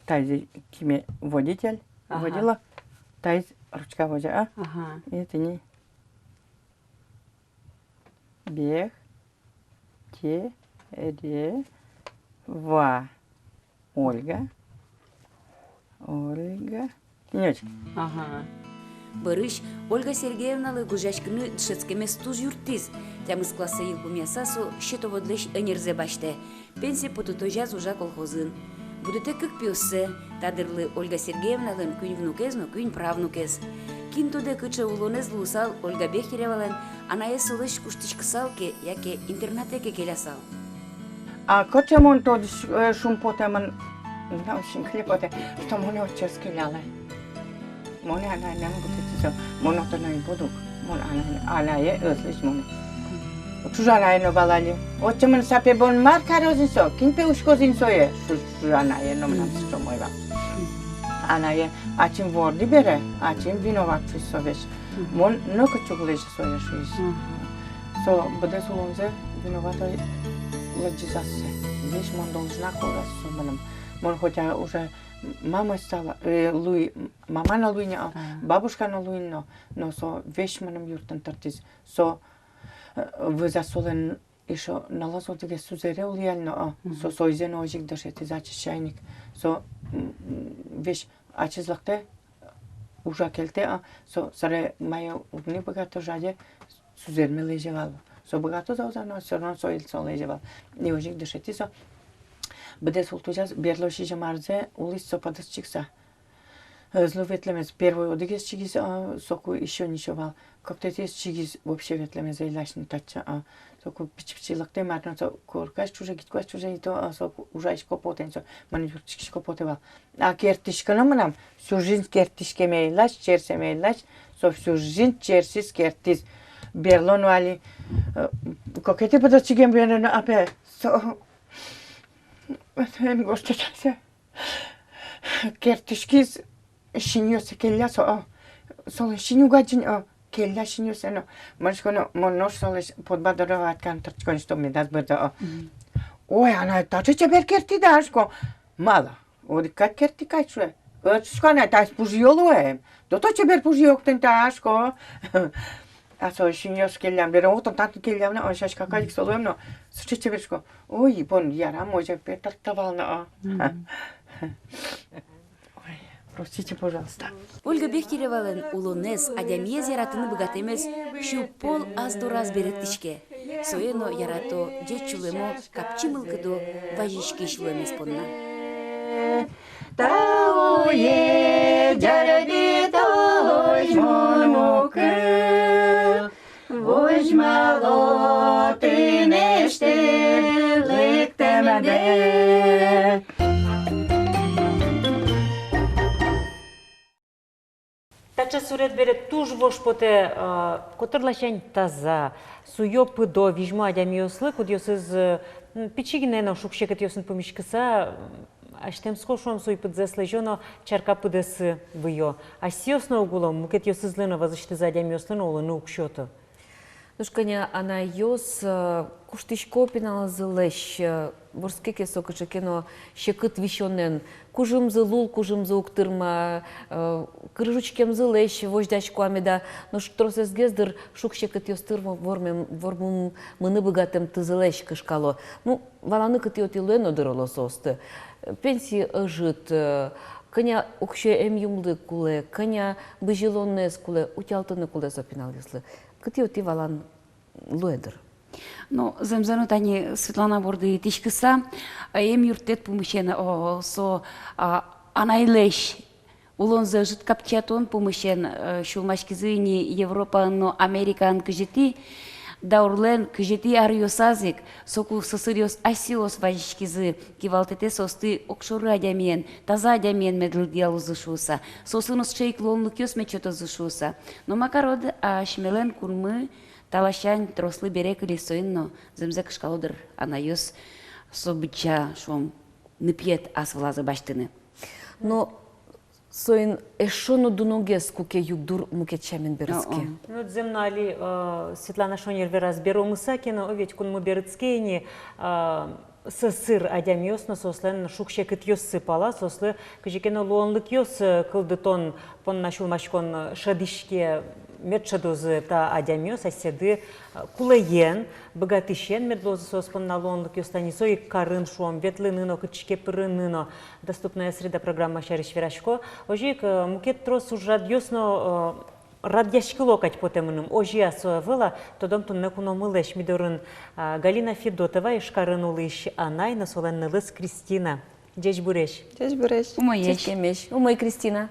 тазьы киме водитель, ага, водила, тазьы ручка возе, а? Ага. И тӥни Бехтерева Ольга. Ольга. Тӥни озьы. Ага. Бӧрысь Ольга Сергеевналы гожъяськыны дышетскемез туж юрттӥз. Тямыс классэ йылпумъяса, со счетоводлэсь ӧнерзэ басьтэ. Пенсие потытозяз ужа колхозын. Будэтэ кык пиоссэ, та дырлы Ольга Сергеевналэн куинь внукез но куинь правнукез. Кин тодэ, кыӵе улонэз луысал Ольга Бехтеревалэн, анаез солэсь куштӥськысал ке, яке интернатэ ке келясал. А кыӵе мон тодӥсь, э, шумпотэмын, мынам синкыле потэ, что монэ отчы ӧз келялэ. Монэ анайнам будэтӥзы, мон отын ӧй буду ук, мон анай-, анае ӧз лэзь монэ. Ӵужанае но вал али. Отчы мыныса пе, бон мар кароз ини со, кин пе учкоз ини сое, ӵу-, ӵужанае но мынам сыӵе умой вал. Анае ачим вордӥ бере, ачим виноват шуиз со весь. Мон нокытчы уг лэзьы сое шуиз. Со быдэс улонзэ виноватой лыдӟиз ассэ. Весь мон должна кароз со мыным. Мон хотя уже мамой стала, э, луи, мама но луи ни, а, бабушка но луи ни, но, но со весь мыным юрттыны тыртӥз. Со, э, вӧзаз солэн эшшо нылыз одӥгез сузэре улӥ али но, а, со, сойзэ но озьы ик дышетӥз ачиз чайник. Со, м, м, весь ачиз лыктэ, ужа кельтэ, а, со сыре мае уг ни быгаты, жаде, сузэрме лэзе вал. Со быгатоз-а, уз-а, но всё равно со ил-, со лэзе вал. И озьы ик дышетӥ со. Быдэс ултӥзяз берло сизьым арзэ улӥз со пыдыз чигса. Ӧз лу ветлэмез, первой одӥгез чигиз, а, соку ещё ничего вал. Кыкетӥез чигиз, вообще ветлэмез ӧй ласьты татчы, а. Соку пичи-пичи лыктэ, мар но со коркась ӵуже, гидкась ӵуже, и то, а, соку ужасько потэ ини со, мон юрттӥсько потэ вал. А керттӥсько но мынам, всю жизнь керттӥськеме ӧй лась, черсеме ӧй лась, со всю жизнь черсиз, керттӥз. Берло но али, э, кыкетӥ пыдыз чигем бере но, а, пе, со, эн гожтэтэ со. Керттӥськиз, синъёссэ келля со, а. Солэн синъ уг адӟы ни, а. Келля синъёссэ но. Мон шуисько но, мон нош солэсь подбодровать карыны тыртӥсько ни, что медаз бӧрдо, а. Ой, анай, таӵе чебер керттӥд-а, шуисько. Малы? Одӥг кадь керттӥ кадь, шуэ. Ӧд, шуисько, анай, таиз пужъё луэм. До того чебер пужъё ук тӥни та, шуисько. А со синъёс келлям бере, отын татын келлям но, а, сяська кадь ик со луэм но, сыӵе чебер, шуисько. Ой, бон, ярам, озьы пе тыртӥ вал но, а. Ой, простите, пожалуйста. Ольга Бехтеревалэн улонэз, адямиез яратыны быгатэмез сю пол ас дораз берыктӥське. Сое но ярато, ӟеч сюлэмо, капчи мылкыдо вазиськись луэмез понна. Тауе ӟардид, озьы мон укыл, возьмало тынэсьтыд лыктэмдэ. Таӵе сурет бере туж вож потэ, а, котыр ласянь таза, суё-пыдо, визьмо адямиослы, кудъёсыз, э, м, пичи гинэ но шуг-секытъёсын пумиськыса, м, азьтэмско, шуом, суй-пыдзэс лэзё но чарка пыдэсы выё. Асьсэос но уг уло, мукетъёсызлы но, вӧзысьтыз адямиослы но улыны уг сёто. Нош кӧня анайёс, э, куштӥсько пиналзылэсь, э, вордске ке со кыӵе ке но секыт висёнэн, кужымзы, лул кужымзы уг тырма, э, кырыж учкемзылэсь возьдасько-а меда, нош тросэзгес, дыр, шуг-секытъёс тыр во-, вормем-, вормымыны быгатэмтызылэсь кышкало. Ну, валаны кытӥ-отӥ луэ но, дыр, оло, соосты. Пенси ӧжыт, э, кӧня уксё эмъюмлы кулэ, кӧня бызьылонэз кулэ, утялтыны кулэ со пиналъёслы. Кытӥ-отӥ валан луэ, дыр. Ну, зэмзэ но, тани Светлана борды итӥськыса, э, эмъюрттэт пумысен, о, со, а, анайлэсь улонзэ ӧжыт капчиятон пумысен, э, сюлмаськизы ини Европаын но Америкаын кызетӥ даурлэн кызетӥ аръёсаз ик, соку сӧсыръёс асьсэос вазиськизы, кивалтэтэ соосты огшоры адямиен, таза адямиен мед лыдъялозы шуыса, соосын но сыӵе ик луонлыкъёс мед сётозы шуыса. Но ма кароды, асьмелэн кунмы та ласянь трослы бере кылиз, соин но зэмзэ кышкало, дыр, анайёс со быдӟа, шуом, ныпъет ас вылазы басьтыны. Но соин эшшо но дуногес, куке югдур мукет сямен берытске. О-о. Ну, зэм но, али, э, Светлана шонер вераз, беромыса ке но, о, ведь кунмы берытске ини, э, сӧсыр адямиос но соослэн шуг-секытъёссы пала, соослы кызьы ке но луонлыкъёс, э, кылдытон понна сюлмаськон, э, шӧдӥське, мед шӧдозы та адямиос асьсэды, э, кулэен, быгатӥсен мед луозы соос понна луонлыкъёс, тани со ик карын, шуом, ветлыны но, кытчы ке пырыны но. «Доступная среда» программа сярысь верасько. Озьы ик, э, мукет трос ужрадъёс но, э, радъяськыло кадь потэ мыным. Озьы-а со, ӧвӧл-а, тодом туннэ куномылэсь. Ми дорын, а, Галина Федотова, Ижкарын улӥсь анай но солэн нылыз Кристина. Ӟечбуресь. Ӟечбуресь. Умоесь. Ческемесь. Умой, Кристина.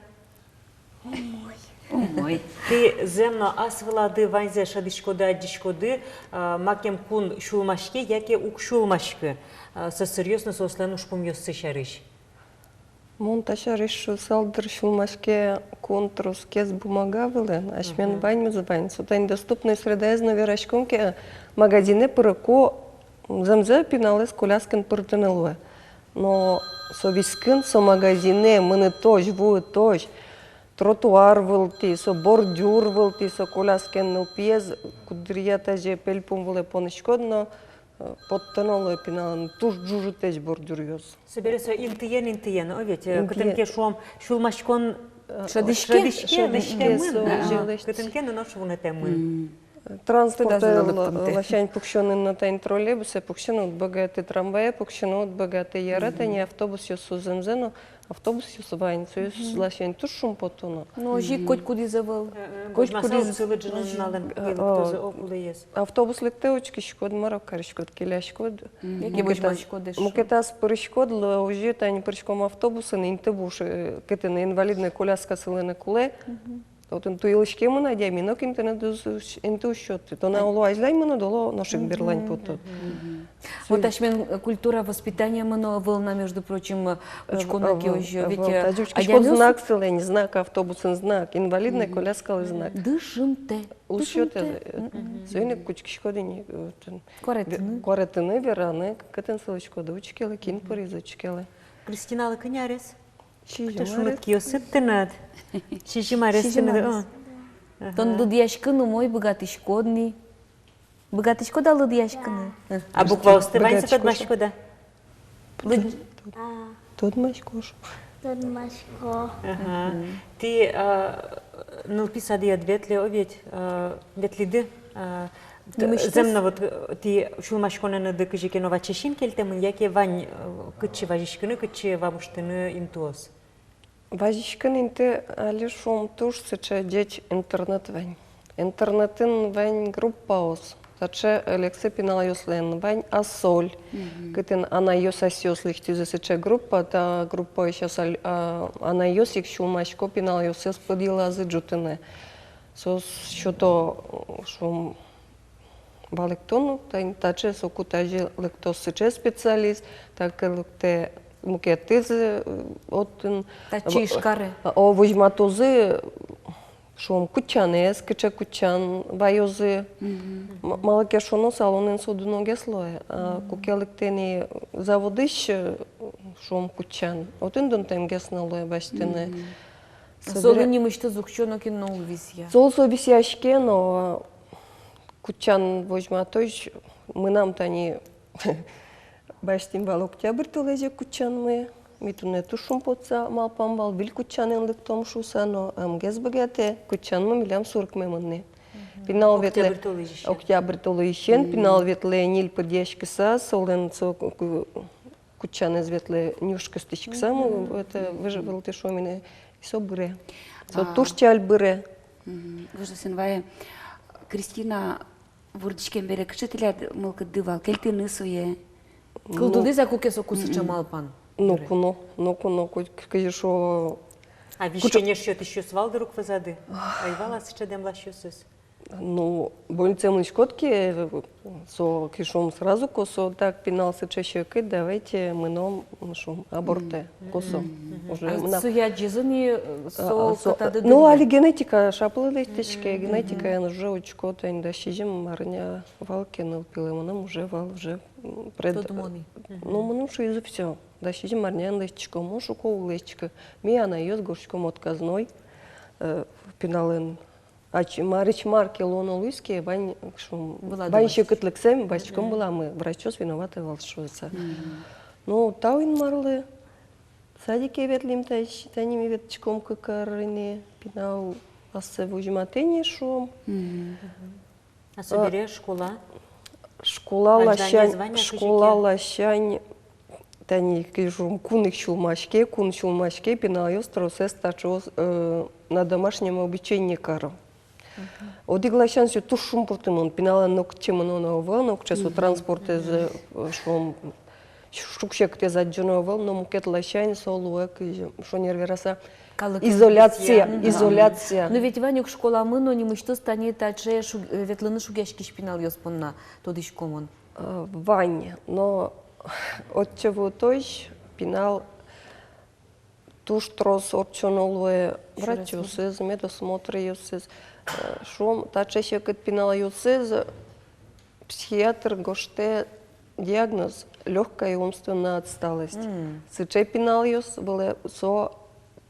Умой. Умой. Тӥ, зэм но, ас вылады ваньзэ шӧдӥськоды, адӟиськоды, а, макем кун сюлмаське яке уг сюлмаськы, а, сӧсыръёс но соослэн ужпумъёссы сярысь. Мон та сярысь шуысал дыр, сюлмаське кун тросгес бумага вылын, асьмелэн ваньмыз вань. Со тань доступной средаез но вераськом ке, магазинэ пырыку, зэмзэ пиналэз коляскаен пыртыны луэ. Но со вискын, со магазинэ мынытозь, вуытозь, тротуар вылтӥ, со бордюр вылтӥ, со коляскаен нылпиез куддыръя тазьы пельпум вылэ понӥськод но, э, поттоно луэ пиналэн туж ӝужытэсь бордюръёс. Собере со интыен, интыен, о, ведь, э, интыен. Кытын ке, шуом, сюлмаськон, э, шӧдӥське, шӧдӥське, шӧдӥське, лэсьтэмын, шӧдӥське, а, лэсьтӥське. Кытын ке но нош вунэтэмын. Мгм. Транспорт, туда же, э, лыктымтэ. Ласянь пуксёнын но, тань троллейбусэ пуксёнын уд быгаты, трамвае пуксёнын уд быгаты, яра, тани автобусъёс со зэмзэ но, автобусъёс вань, соос ласянь туж шумпотоно. Но озьы ик котькудӥз ӧвӧл. Э, э, котькудӥз. Возьмаса уд сылы ӝыны нуналэн, э, кылыктозы, о, кулэез. Автобус лыктэ, учкиськод, мар-о кариськод, келяськод. Мгм. Яке мукетаз, возьмаськод эшшо. Мукетаз пырыськод, ло, озьы, тани пырыськом автобусын, инты буш, э, кытын инвалидной коляска сылыны кулэ. Мгм. Отын туйылӥськемын адями, но кин тыныд уз-, уз-, инты уз сёты. Тон оло азьлань мынод, оло нош ик берлань потод. Мгм. Вот асьмелэн, э, культура воспитания мынэ ӧвӧл на, между прочим, э, учконо ке, озьы ведь, э, адямиос учкиськод, знак сылэ ни, знак, автобусын знак, инвалидной коляскалы знак. Дышымтэ. Уз сётэ. Дышымтэ. Соин ик учкиськод ини, э, отын. Куаретыны. Куаретыны, вераны, кытын сылӥськоды, учкелэ, кин пыриз, учкелэ. Кристиналы кӧня арес? Сизьым арес. Кыӵе шуныт киосыд тынад. Сизьым арес тынад. Сизьым арес. О. Ага. Тон лыдъяськыны умой быгатӥськод ни. Быгатӥськод-а лыдъяськыны? Да. А букваосты ваньзэ тодмаськод-а? Лыд-, а. Тодмасько. Тодмасько. Ага. Мгм. Тӥ, а, нылпи садъёсы ветлэ, о, ведь, а, ветлӥды, а, нимысьтыз? Зэм но вот, э, тӥ сюлмаськонэныды кызьы ке но вачесин кельтэмын, яке вань, э, кытчы вазиськыны, кытчы вамыштыны интыос? Вазиськон инты али, шуом, туж сыӵе ӟеч интернет вань. Интернетын вань группаос. Таӵе элексы пиналъёслэн вань «Асоль», мгм, кытын анайёс, асьсэос лыктӥзы сыӵе группа, та группаысь асал-, а, анайёс ик сюлмасько пиналъёссэс пыд йылазы ӝутыны. Соос сёто, шуом, валэктон, тань таӵе, соку тазьы лыктоз сыӵе специалист, так лыктэ мукетыз, э, отын. Татчы, Ижкаре. О, возьматозы, шуом, кутчанэз, кыӵе кутчан ваёзы. Мгм. М-, малы ке шуоно, салонын со дуногес луэ. А, мгм, куке лыктэ ни заводысь, э, шуом, кутчан, отын дунтэмгес но луэ басьтыны. Мгм. Собере солы нимысьтыз уксё нокин но уг висъя. Солы со висъяське но, кутчан возьматозь, мынам тани басьтӥм вал октябрь толэзе кутчанмы. Ми туннэ туж шумпотыса малпам вал, выль кутчанэн лыктом шуыса, но ӧмгес быгатэ, кутчанмы милям сурыкмемын ни. Мгм. Пинал ветлэ октябрь толэзьысен. Октябрь толэзьысен, мгм, пинал ветлэ ньыль пыдъяськыса, солэн со ку-, ку-, кутчанэз ветлэ нюш кыстӥськыса, мгм, это, мгм, выжы вылтӥ шуом ини, и со быре. Со, а, туж ӵаль быре. Мгм. Выжысын вае. Кристина, вордӥськем бере кыӵе тӥляд мылкыдды вал кельтыны сое? Ну. Кылдылӥз-а куке соку сыӵе, мгм, малпан? Ноку но, ноку но, кызьы шуо. А висёнэз сётӥсьёс вал дыр ук вӧзады? Ӧй вал-а сыӵе дэмласьёсыз? Ну, больницае мынӥськод ке, со, кызьы шуом, сразу косо, так, пинал сыӵе секыт, давайте мыном, шуом, абортэ, косо. Мгм. Уже. А мынам сое адӟизы ни, э, а, со, а, со катады, ну, дыр, али генетика шаплы лэсьтӥське, мгм, генетикаен уже учко, тани дас сизьым арня вал ке нылпилы, мыным уже вал, уже, м, пред-, тодмо ни. Ну, мыным шуизы, всё, дас сизьым арняен лэсьтӥськом, мон шуко, уг лэсьтӥськы. Ми анайёс гожтӥськом отказной, э, пиналэн. Ачим, марысь мар ке луоно луиз ке, вань, шуом, вань секытлыксэ ми басьтӥськом выламы, врачъёс виноваты вал шуыса. Мгм. Ну, тау Инмарлы, садике ветлӥм, та-, тани ми ветлӥськом кык ар ини, пинал ассэ возьматэ ни, шуом. Мгм. А собере школа? Школа ласянь, школа ласянь, тани, кызьы шуом, кун ик сюлмаське, кун сюлмаське, пиналъёс тросэз таӵеос, э, на домашнем обучении каро. Мгм. Одӥг ласянь со туж шумпотымон, пиналэн нокытчы мыноно ӧвӧл, нокыӵе со транспортэз, э, шуом, шуг-секытэз адӟоно ӧвӧл, но мукет ласянь со луэ, кызьы шонер вераса, изоляция, изоляция. Но ведь вань ук школамы но нимысьтыз тани таӵе шуг-, э, ветлыны шугъяськись пиналъёс понна, тодӥськомы. Э, вань, но отчы вуытозь пинал Туж трос ортчоно луэ врачъёсыз, медосмотръёсыз. Э, шуом, таӵе секыт пиналъёсыз, психиатр гожтэ диагноз: лёгкая умственная отсталость. Сыӵе пиналъёс вылэ, со,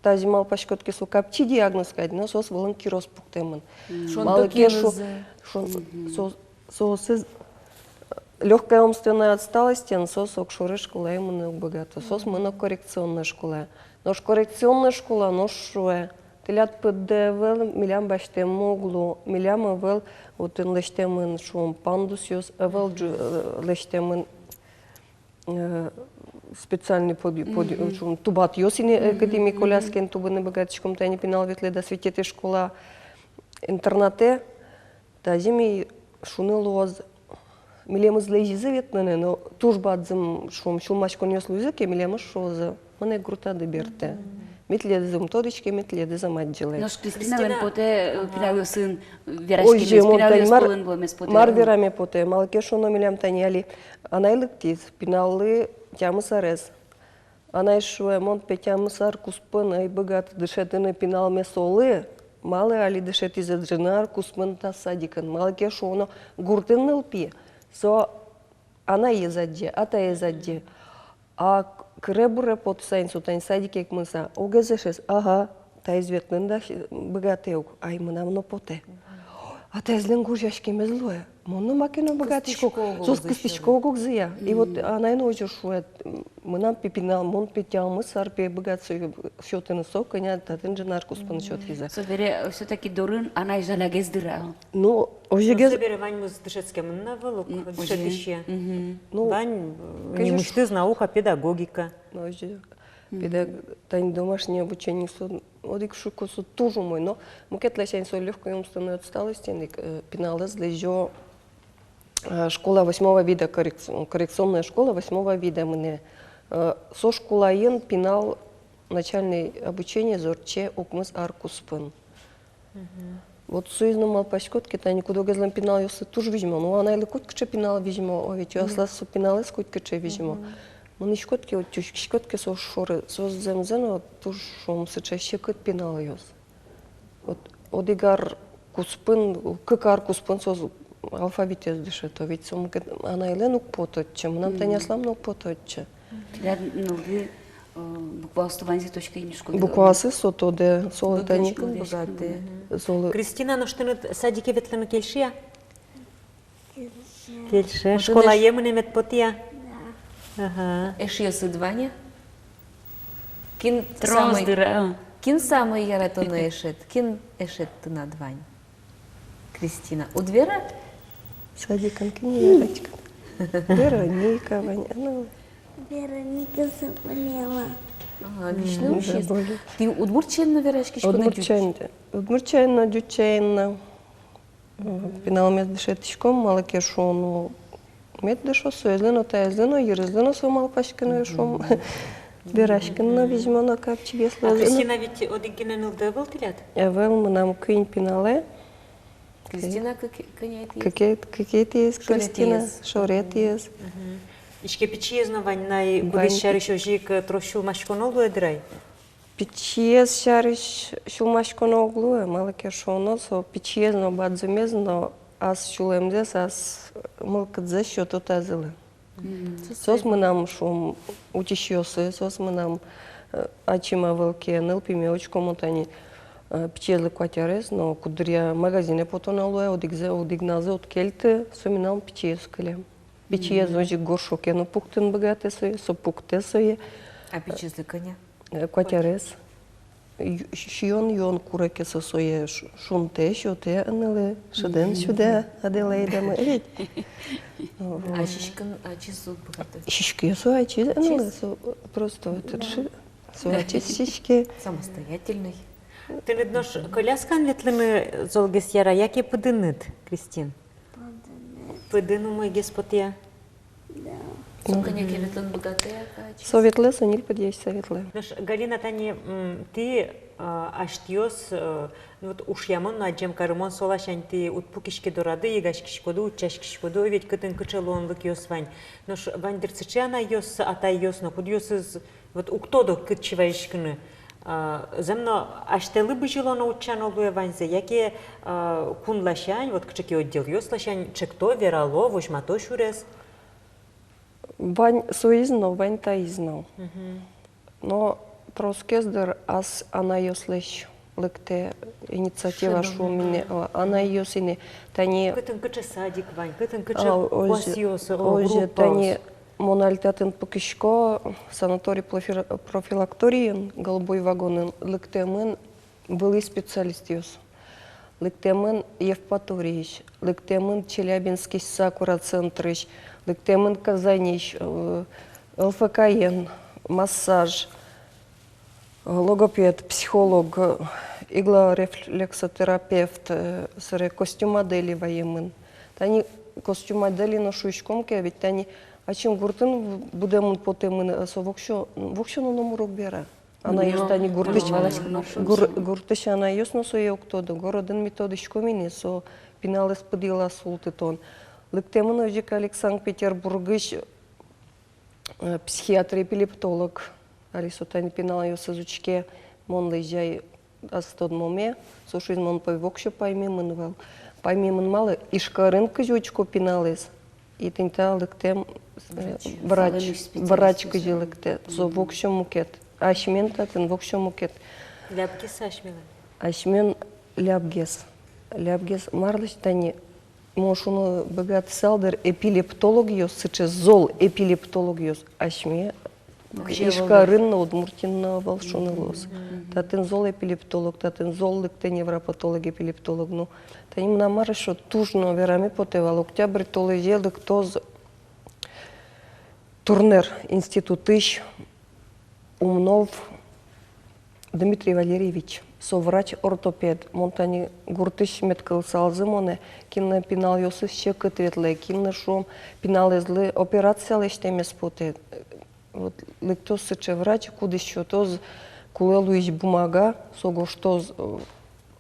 тазьы малпаськод ке, со капчи диагноз кадь, но соос вылын кирос пуктэмын. Малы ке шуоно, со, соосыз лёгкая умственная отсталостен соос огшоры школае мыныны уг быгато. Соос мыно коррекционной школае. Нош коррекционной школа нош шуэ: тӥляд пыдды ӧвӧл, милям басьтэм уг лу, милям ӧвӧл, отын лэсьтэмын, шуом, пандусъёс, ӧвӧл ӝу-, э, лэсьтэмын, э, специальный под-, под-, шуом, тубатъёс ини, э, кытӥ ми коляскаен тубыны быгатӥськом. Тани пинал ветлэ дас витетӥ школа-интернатэ, тазьы ми, шуны луоз, милемыз лэзизы ветлыны, но туж бадӟым, шуом, сюлмаськонъёс луизы ке, милемыз шуозы: мынэ гуртады, бертэ. Ми тӥледыз ум тодӥське, ми тӥледыз ум адӟылэ. Нош Кристиналэн потэ, э, пиналъёсын вераськемез, пиналъёс пӧлын луэмез потэ. Мар вераме потэ? Малы ке шуоно, милям тани али анай лыктӥз, пиналлы тямыс арес. Анай шуэ: мон, пе, тямыс ар куспын ӧй быгаты дышетыны пиналме солы, малы али дышетӥзы ӝыны ар куспын та садикын. Малы ке шуоно, гуртын нылпи, со анаез адӟе, атаез адӟе. А к-, кыре-буре потыса ини со тани садике ик мыныса, огез эшез: ага, таиз ветлыны дась, быгатэ ук, ай, мынам но потэ. Атаезлэн гожъяськемез луэ. Мон но маке но быгатӥсько. Кыстӥсько ог-огзы. Соос кыстӥсько ог-огзыя. И вот анай но озьы шуэ: мынам, пе, пинал, мон, пе, тямыс ар, пе, быгатӥсько сётыны, со кӧня татын ӝыны ар куспын сётӥзы. Собере всё-таки дорын анай жалягес дыр-а? Ну, озьыгес. Собере ваньмыз дышетскемын на вал ук, дышетӥсья. Ну, вань, э, нимысьтыз наука, педагогика. Ну, озьы. Педаг-, тани домашнее обучение со, одӥг шуисько, со туж умой, но мукет ласянь со лёгкой умственной отсталостен ик, э, пиналэз лэзё, э, школа восьмого вида, коррекц-, коррекционная школа восьмого вида мынэ. Э, со школаын пинал начальной обучениез ортче укмыс ар куспын. Вот соиз но малпаськод ке, тани куд-огезлэн пиналъёссы туж визьмо. Ну, анайлы котькыӵе пинал визьмо, о, ведь аслаз со пиналэз котькыӵе визьмо. Мынӥськод ке, вот учкиськод ке соос шоры, соос зэмзэ но туж, шуом, сыӵе секыт пиналъёс. Вот одӥг ар куспын, кык ар куспын соос алфавитэз дышето, ведь со мукет анайлэн уг поты отчы, мынам тани аслам но уг поты отчы. Тӥляд нылды, э, букваосты ваньзэ тодӥське ини школаын. Букваосыз со тодэ, солы тани. Быгатӥське, быгатэ. Солы. Кристина, нош тыныд садике ветлыны кельше-а? Кельше. Кельше. Школае мынэмед потэ-а? Да. Ага. Эшъёсыд вань-а? Кин самой, трос дыр-а? Кин самой яратоно эшед? Кин эшед тынад вань? Кристина. Уд вера? Садикын кин яратӥськод? Вероника вань, а ну. Вероника заболела. Ага, висьыны усиз. Заболела. Тӥ удмурт сямен но вераськиськоды-а? Удмурт сямен, удмурт сямен но, ӟуч сямен но. Пиналмес дышетӥськом, малы ке шуоно, мед дышоз, соезлы но, таезлы но, йырызлы но со малпаськыны, шуом. Вераськыны но визьмо но, капчигес луоз но. А Кристина ведь одӥг гинэ нылды ӧвӧл тӥляд? Ӧвӧл, мынам куинь пиналэ. Кристина кыке-, кыкетӥез. Кыкет-, кыкетӥез Кристина, шоретӥез. Мгм. Иське пичиез но вань на, и кудӥз сярысь озьы ик, э, трос сюлмаськоно луэ дыр ай? Пичиез сярысь сюлмаськоно уг луы, малы ке шуоно, со пичиез но, бадӟымез но ас сюлэмзэс, ас мылкыдзэс сёто тазьылы. Мгм. Соос мынам, шуом, утисьёсы, соос мынам, э, ачим ӧвӧл ке, нылпиме учком, тани, э, пичиезлы куать арес, но куддыръя магазинэ потоно луэ, одӥгзэ, одӥгназэ уд кельты, со мынам пичиез кылем. Пичиез озьы горшоке но пуктыны быгатэ сое, со пуктэ сое. А пичиезлы кӧня? Э, куать арес. Ю-, сиён юон куре ке, со сое ш-, шунтэ, сётэ ынылы, шыдэн сюдэ, адэлэ айдамы, э, ведь. А сиськын ачиз уг быгаты? Сиське со ачиз ынылы, со просто вот ши-, со ачиз сиське. Самостоятельный. Тыныд нош коляскаен ветлыны золгес яра, яке пыдыныд, Кристин? Пыдын умойгес потэ-а? Да. Со кӧня ке ветлыны быгатэ-а, каче? Со ветлэ, со ньыль пыдъяськыса ветлэ. Нош, Галина, тани, м, тӥ, а, асьтэос, э, ну вот, ушъямон но адӟем карымон со ласянь тӥ уд пукиське дорады, йыгаськиськоды, утчаськиськоды, ведь кытын кыӵе луонлыкъёс вань. Нош вань дыр сыӵе анайёс, атайёс но, кудъёсыз вот уг тодо, кытчы вазиськыны. А, зэм но, асьтэлы бызьылоно, утчано луэ ваньзэ, яке, а, кун ласянь, вот кыӵе ке отделъёс ласянь ӵекто, верало, возьмато сюрес? Вань соиз но, вань таиз но. Мгм. Но тросгес, дыр, ас анайёслэсь лыктэ инициатива, шуом ини, а, анайёс ини. Тани кытын кыӵе садик вань, кытын кыӵе, а, озьы, куасъёс, о, озьы, группаос. Тани мон али татын пыкисько санаторий-профи-, профилакторийын, голубой вагонын, лыктэмын вылӥ специалистъёс. Лыктэмын Евпаториысь, лыктэмын Челябинскысь «Сакура» центрысь, лыктэмын Казаньысь, э, ЛФК-ен, массаж, э, логопед, психолог, э, иглорефлексотерапевт, э, собере костюм модели ваемын. Тани костюм модели но шуиськом ке, ведь тани ачим гуртын будэмын, потэмын, э, со воксё, воксё но номыр уг вера. Анайёс тани гуртысь, гур-, гуртысь анайёс но сое уг тоды, городын ми тодӥськом ини, со пиналэз пыд йылаз султытон. Лыктэмын озьы ик али Санкт-Петербургысь, э, психиатр-эпилептолог. Али со тани пиналъёсыз учке, мон лэзьяй ас тодмоме, со шуиз: мон пе воксё паймемын вал. Паймемын малы? Ижкарын кызьы учко пиналэз, и тӥни та лыктэм, э, врач, врач, врач кызьы лыктэ, со воксё мукет. Асьмен татын воксё мукет. Лябгес асьмелэн? Асьмен лябгес. Лябгес, марлэсь тани, мон шуыны быгатысал, дыр, эпилептологъёс, сыӵе зол эпилептологъёс асьме Ижкарын но, Удмуртиын но ӧвӧл, шуыны луоз. Мгм. Татын зол эпилептолог, татын зол лыктэ невропатолог, эпилептолог. Ну, тани мынам мар эшшо туж но вераме потэ вал: октябрь толэзе лыктоз Турнер институтысь Умнов Дмитрий Валерьевич. Со врач-ортопед. Мон тани гуртысь мед кылысалзы монэ, кинлэн пиналъёсыз секыт ветлэ, кинлэн, шуом, пиналэзлы операция лэсьтэмез потэ. Вот лыктоз сыӵе врач, кудӥз сётоз кулэ луись бумага, со гожтоз, э,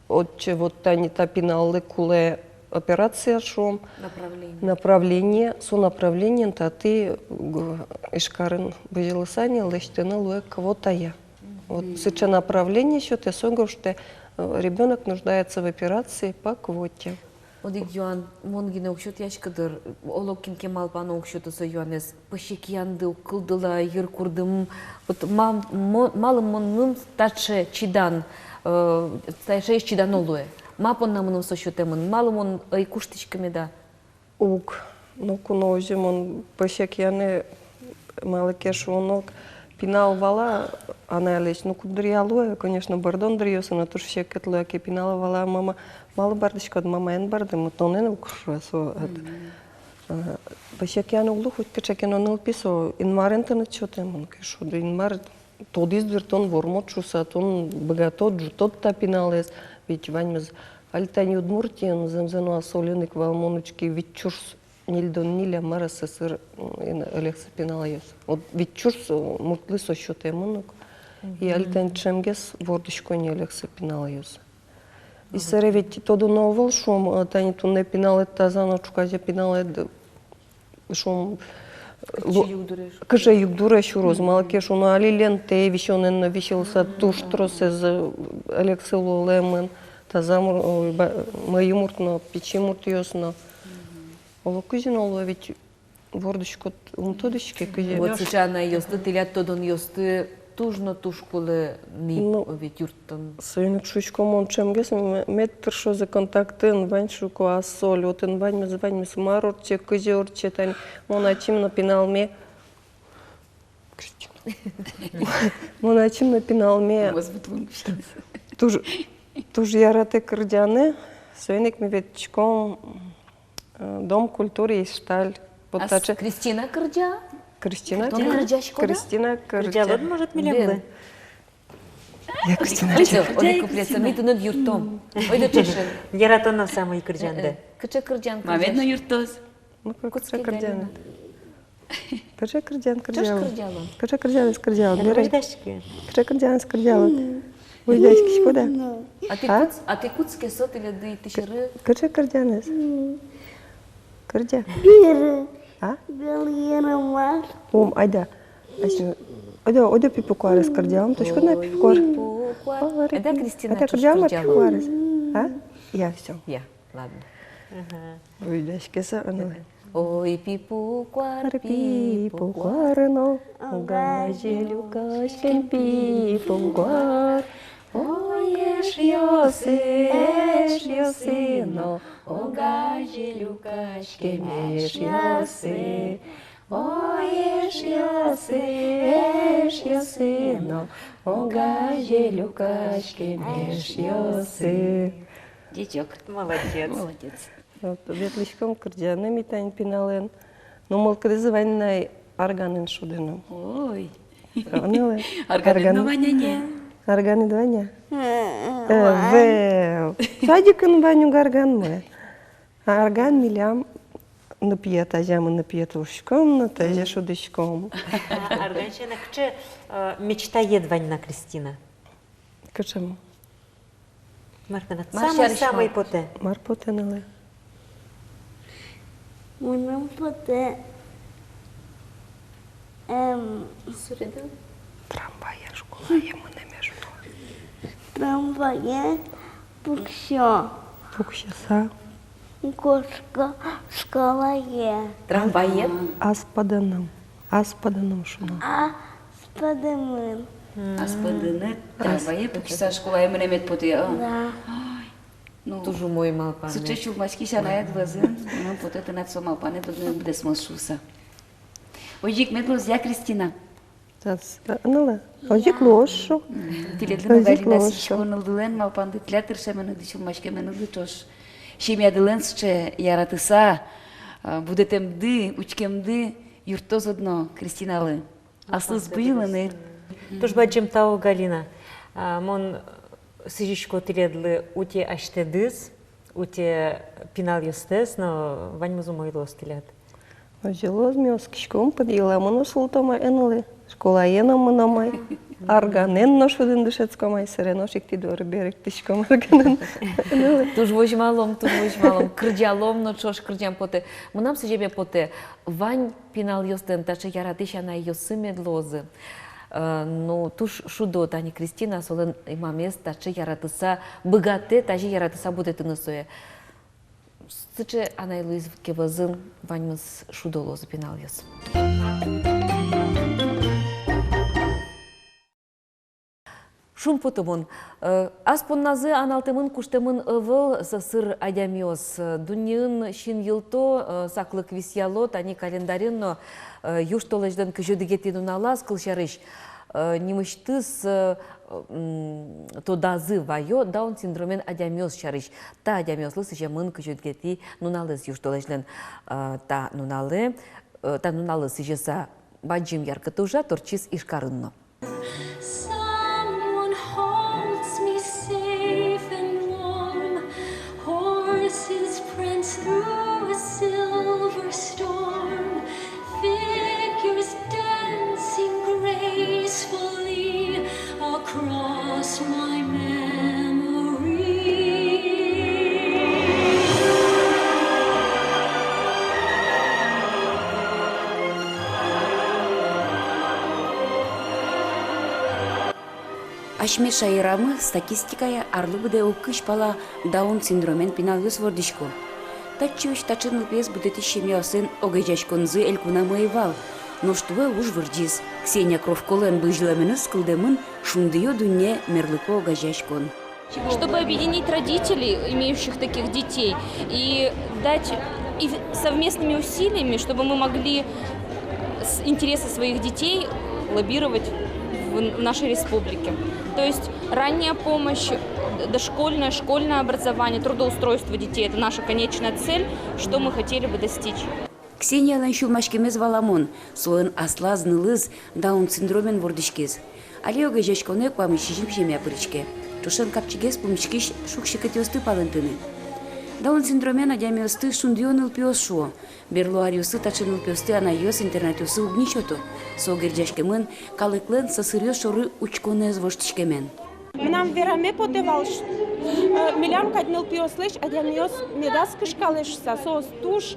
отчы, вот тани та пиналлы кулэ операция, шуом. Направление. Направление, со направлениен татӥ, г-, Ижкарын бызьылыса ни, лэсьтыны луэ квотая. Мгм. Вот сыӵе направление сётэ, со гожтэ, э, ребёнок нуждается в операции по квоте. Одӥг юан, мон гинэ уг сётъяськы, дыр, оло кин ке малпано уг сёты со юанэз: пӧсекъянды уг кылдылы-а йыркурдым? Вот ма-, мо-, малы мыным таӵе чидан, э, таӵеез чидано луэ? Ма понна мыным со сётэмын? Малы мон ӧй куштӥськы меда? Уг, ноку но озьы мон пӧсекъяны, малы ке шуоно, пинал вала анайлэсь, ну, куддыръя луэ, конечно, бӧрдон дыръёсы но туж секыт луэ ке, пинал вала: мама, малы бӧрдӥськод? Мама, эн бӧрды, мон тонэн уг, шуэ со. Мгм. Э, пӧсекъяны уг лу, хоть кыӵе ке но нылпи со, Инмарен тыныд сётэмын ке, шуод, Инмар тодӥз, дыр, тон вормод шуыса, тон быгатод, ӝутод та пиналэз. Ведь ваньмыз, али тани Удмуртиын зэмзэ но асолэн ик вал, мон учки, вить сюрс ньыльдон ньыль-а, мар-а, сӧсыр, м, ин-, ӧлексы пиналъёс. Вот вить сюрс, э, муртлы со сётэмын ук. И али тани ӵемгес вордӥсько ни ӧлексы пиналъёс. И собере ведь тодыны ӧвӧл, шуом, э, тани туннэ пиналэд таза но, ӵуказе пиналэд, шуом, кыӵе югдуре сюроз. Кыӵе югдуре сюроз, малы ке шуоно, али лентае висёнэн но висьылыса туж тросэз, э, ӧлексы луылэмын, таза мур-, ой, ба-, мӧйы мурт но, пичи муртъёс но. Оло кызьы но луэ, ведь вордӥськод, ум тодӥське, кызьы. Вот сыӵе анайёсты, тӥляд тодонъёсты туж но туж кулэ ни, ну, ведь юрттон. Соин ик шуисько, мон ӵемгес м-, мед тыршозы контактын, вань, шуко, асоль, отын ваньмыз, ваньмыз, мар ортче, кызьы ортче, тани. Мон ачим но пиналме. Кристина. Мон ачим но пиналме. Туж, туж яратэ кырӟаны, соин ик ми ветлӥськом, э, Дом культуры «Ишталь». Вот. Ас таӵе Кристина кырӟа? Кристина. Тон кырӟа-, кырӟаськод-а? Кристина кырӟа. Кырӟалод, может, милемлы? Бен. Я, Кристина. Ойдо, одӥг куплетсэ ми тыныд юрттом. Ойдо, чешын. Яратоно самой кырӟанды. Э, э. Кыӵе кырӟан кырӟа? Мамед но юрттоз. Ну, кыӵе кырӟан? Кутске, Галина. Кыӵе кырӟан кырӟалод? Кыӵе кырӟан кырӟалод? Кыӵе кырӟан кырӟалод? Кыӵе кырӟан кырӟалод? Уйдаськиськод-а? А тӥ кутс-, а тӥ кутске со тӥледлы итӥ сьӧры. Кыӵе кырӟанэз? Кырӟа. Бир. А? Бир, мар. Ум, айда. Айда, ойдо пипи куарез кырӟалом. Тодӥськод на пипи куар? Куар. Куар. Эда, Кристина, это чушь кырӟа, мар кырӟа куар. А? Я, всё. Я, ладно. Ага. Ой, да, ещё кеса, а ну. Ой, пипу куар, пипу куар но, огазе люкаськем, пипу куар. Ой, эшъёсы, эшъёсы но, огазе люкаськем, эшъёсы. Ой, эшъёсы, эшъёсы но, огазе люкаськем, эшъёсы. Ӟечок. Молодец. Молодец. Вот, ветлӥськом кырӟаны ми тани пиналэн. Ну, мылкыдыз вань на ай арганэн шудыны. Ой. Арганэн но вань-а ни? Арганэн вань-а? Э, вань. Ӧвӧл. Садикын вань ук арганмы. Арган милям нылпиед, азямы нылпиед улӥськом но, тазьы шудӥськом. А, арган сяна кыӵе, э, мечтаед вань на, Кристина? Кыӵе ма? Мар тынад самой-самой потэ? Мар потэ нылы? Мыным потэ, эм, трамвае школае мынэме шуо. Трамвае пуксё. Пуксёса. Кошко школае. Трамвае? Ас-, аспӧдыным. Аспӧдыным шуо. Аспӧдымын. Аспӧдыны трамвае пуксьыса школае мынэмед потэ, а? Да. Ой. Ну, туж умой малпанэ. Сыӵе сюлмаськись анаед вӧзын, мыным потэ, тынад со малпанэд одно ик быдэсмоз шуыса. Озьы ик мед луоз-а, Кристина? Тас, э, нылы. Озьы ик луоз шуо. Тӥледлы но, Галина, сӥзисько нылдылэн малпанды, тӥляд тыршеменыды, сюлмаськеменыды ӵош. Семьядылэн сыӵе яратыса, э, будэтэмды, учкемды юрттоз одно Кристиналы. Аслыз бызьылыны. Туж бадӟым тау, Галина. А, мон сӥзисько тӥледлы утё асьтэдыз, утё пиналъёстэс, но ваньмыз умой луоз тӥляд. Озьы луоз, ми оскиськом, пыд йыламы но султом ай нылы, школае но мыном ай, арганэн но шудыны дышетском ай, собере нош ик тӥ доры берыктӥськом арганэн нылы. Туж возьмалом, туж возьмалом, кырӟалом но, ӵош кырӟам потэ. Мынам сӥземе потэ, вань пиналъёслэн таӵе яратӥсь анайёссы мед луозы. Э, ну, туж шудо тани Кристина, солэн мамез таӵе яратыса быгатэ, тазьы яратыса будэтыны сое. Сыӵе анай луиз ке вӧзын, ваньмыз шудо луозы пиналъёс. Шумпотымон. Э, ас понназы аналтэмын, куштэмын ӧвӧл сӧсыр адямиос. Э, дуннеын синйылто, э, саклык висъяло, тани календарьын но, э, южтолэзьлэн кызь одӥгетӥ нуналаз, кылсярысь, э, нимысьтыз, э, м, тодазы вайо Даун синдромен адямиос сярысь. Та адямиослы сӥземын кызь одӥгетӥ нуналэз южтолэзьлэн. Э, та нуналэ, э, та нуналлы сӥзьыса бадӟым яркыт ужрад ортчиз Ижкарын но. Someone holds me safe and warm. Horses prance through a silver storm. Figures dancing gracefully across my memory. Асьме шаерамы статистикая арлы быдэ ог кызь пала Даун синдромен пиналъёс вордӥсько. Татчыозь таӵе нылпиез будэтӥсь семьяослэн огазеяськонзы элькунамы ӧй вал. Нош туэ уж вырӟиз. Ксения Кровколэн бызьылэменыз кылдэмын «Шундыё дунне» мерлыко огазеяськон. Чтобы объединить родителей, имеющих таких детей, и дать, и совместными усилиями, чтобы мы могли с-, интересы своих детей лоббировать в, в нашей республике. То есть ранняя помощь, д-, дошкольное, школьное образование, трудоустройство детей — это наша конечная цель, что мы хотели бы достичь. Ксениялэн сюлмаськемез валамон, солэн аслаз нылыз Даун синдромен вордӥськиз. Али огазеяськонэ куамын сизьым семья пыриське. Ӵошен капчигес пумиськись шуг-секытъёсты палэнтыны. Даун синдромен адямиосты шундыё нылпиос шуо. Берло аръёсы таӵе нылпиосты анайёс интернатъёсы уг ни сёто. Со герӟаськемын калыклэн сӧсыръёс шоры учконэз воштӥськемен. Мынам вераме потэ вал, ш-, э, милям кадь нылпиослэсь адямиос медаз кышкалэ шуса, соос туж,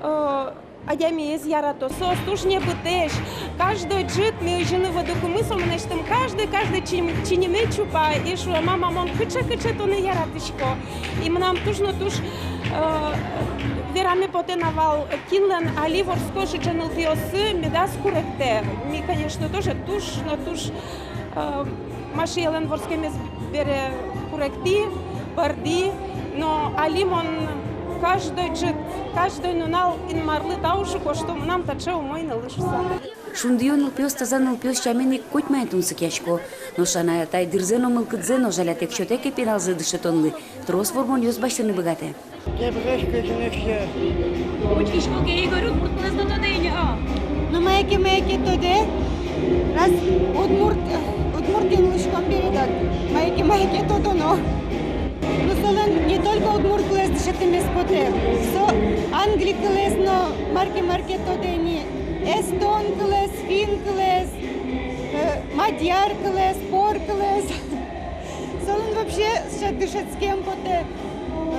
э, адямиез ярато, соос туж небытэсь, Каждой ӝыт ми озьыны выдыкумы, со мынэсьтым каждый, каждый чин-, чиньыме чупа, и шуэ: «Мама, мон кыӵе, кыӵе тонэ яратӥсько». И мынам туж но туж, э, вераме потэ на вал, кинлэн али вордско сыӵе нылпиоссы медаз куректэ. Ми, конечно, тоже туж но туж, э, Машиялэн вордскемез бере куректӥ, пӧрдӥ, но али мон каждой ӝыт, каждой нунал Инмарлы тау шуко, что мынам таӵе умой нылы шуса. Шундыё нылпиос таза нылпиос сямен ик котьмае тунсыкъясько. Нош анай-атай дырзэ но мылкыдзэ но жалятэк сётэ ке пиналзэ дышетонлы, трос вормонъёс басьтыны быгатэ. Тебресь кӧӟынэксэ. Учкисько ке, Игорь удмурт кылэз но тодэ ини, а? Ну, мае ке, мае ке тодэ. Раз удмурт, Удмуртиын улӥськом бере, дак мае ке, мае ке тодоно. Ну, солэн не только удмурт кылэз дышетэмез потэ. Со англи кылэз но мар ке, мар ке тодэ ини. Эстон кылэз, финн кылэз, э, мадьяр кылэз, пор кылэз. Солэн вообще сыӵе дышетскем потэ, э,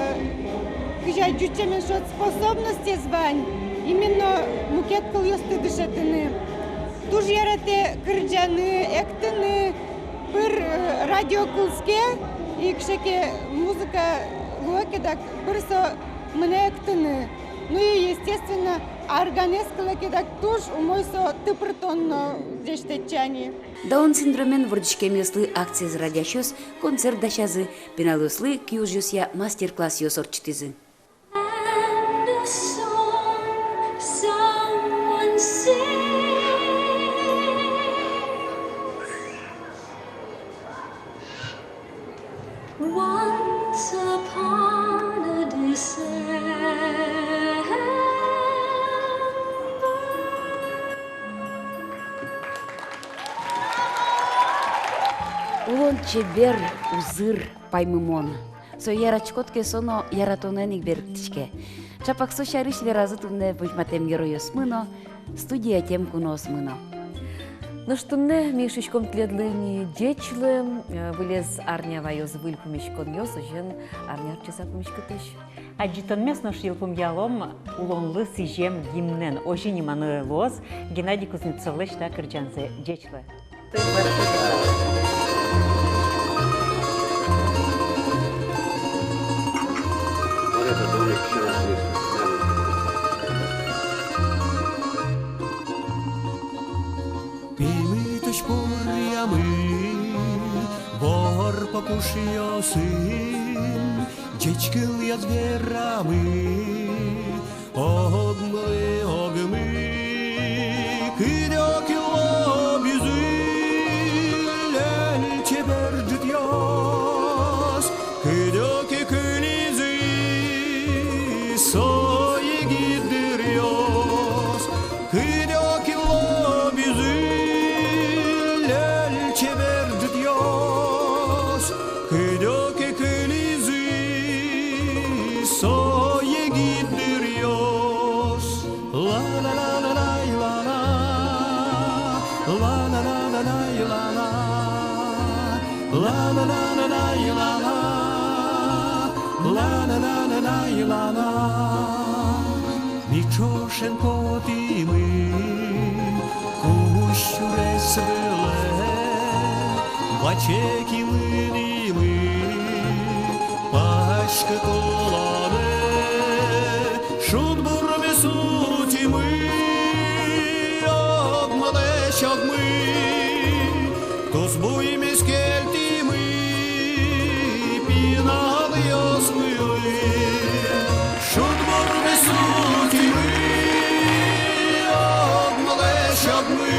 кызьы ӟуч сямен шуод, способностез вань именно мукет кылъёсты дышетыны. Туж яратэ кырӟаны, эктыны, пыр, э, радио кылске, и кыӵе ке музыка луэ ке, дак пыр со мынэ эктыны. Ну и, естественно, арганэз кылэ ке, дак туж умой со тыпыртон но ӟеч тэтча ни. Даун синдромен вордӥськемъёслы акциез радъясьёс концерт дасязы, пиналъёслы киужъёсъя мастер-классъёс ортчытӥзы. Once upon a December. Улон чебер, узыр, паймымон. Сое яратӥськод ке, со но яратонэн ик берыктӥське. Чапак со сярысь веразы туннэ возьматэм геройёсмы но, студие ӧтем куноосмы но. Нош туннэ ми шуиськом тӥледлы ни ӟеч луэ, э, вылез арня ваёз выль пумиськонъёс, озьыен, арня ортчыса пумиськытозь. Адӟытонмес нош йылпумъялом улонлы сӥзем гимнэн, озьы ниманы луоз Геннадий Кузнецовлэсь та кырӟанзэ. Ӟеч луэ. Пеймытозь поръямы ворпо пушъёсын, ӟеч кылъёс верамы огмылы огмы. Кыдёке лобӥзы ляль чебер ӝытъёс, кыдёке кылизы со егит дыръёс. Кыдёке лобӥзы ляль чебер ӝытъёс, кыдёке кылизы со егит дыръёс. Ла-ла-ла-ла-лай-ла-ла. Ла-ла-ла-ла-лай-ла-ла. Ла-ла-ла-ла-лай-ла-ла. Ла-ла-ла-ла-лай-ла-ла. Ми ӵошен потӥмы кузь сюрес вылэ, ваче киын ини ми паськыт улонэ. Шудбурмес утимы, огмылэсь огмы, тус-буймес кельтӥмы пиналъёсмылы. Шудбурмес утимы, огмылэсь огмы,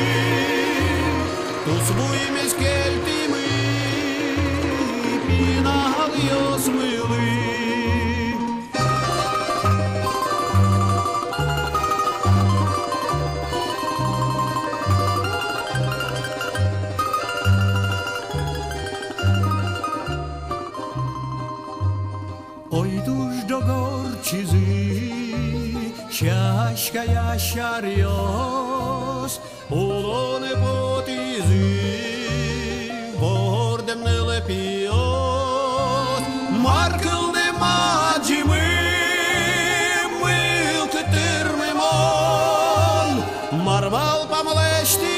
тус-буймес кельтӥмы пиналъёсмылы. Ой, туж ӝог ортчизы сяськаясь аръёс, улонэ потӥзы вордэм нылпиос. Мар кылдэ адӟимы, мылкыд тырмымон, мар малпам лэсьтӥ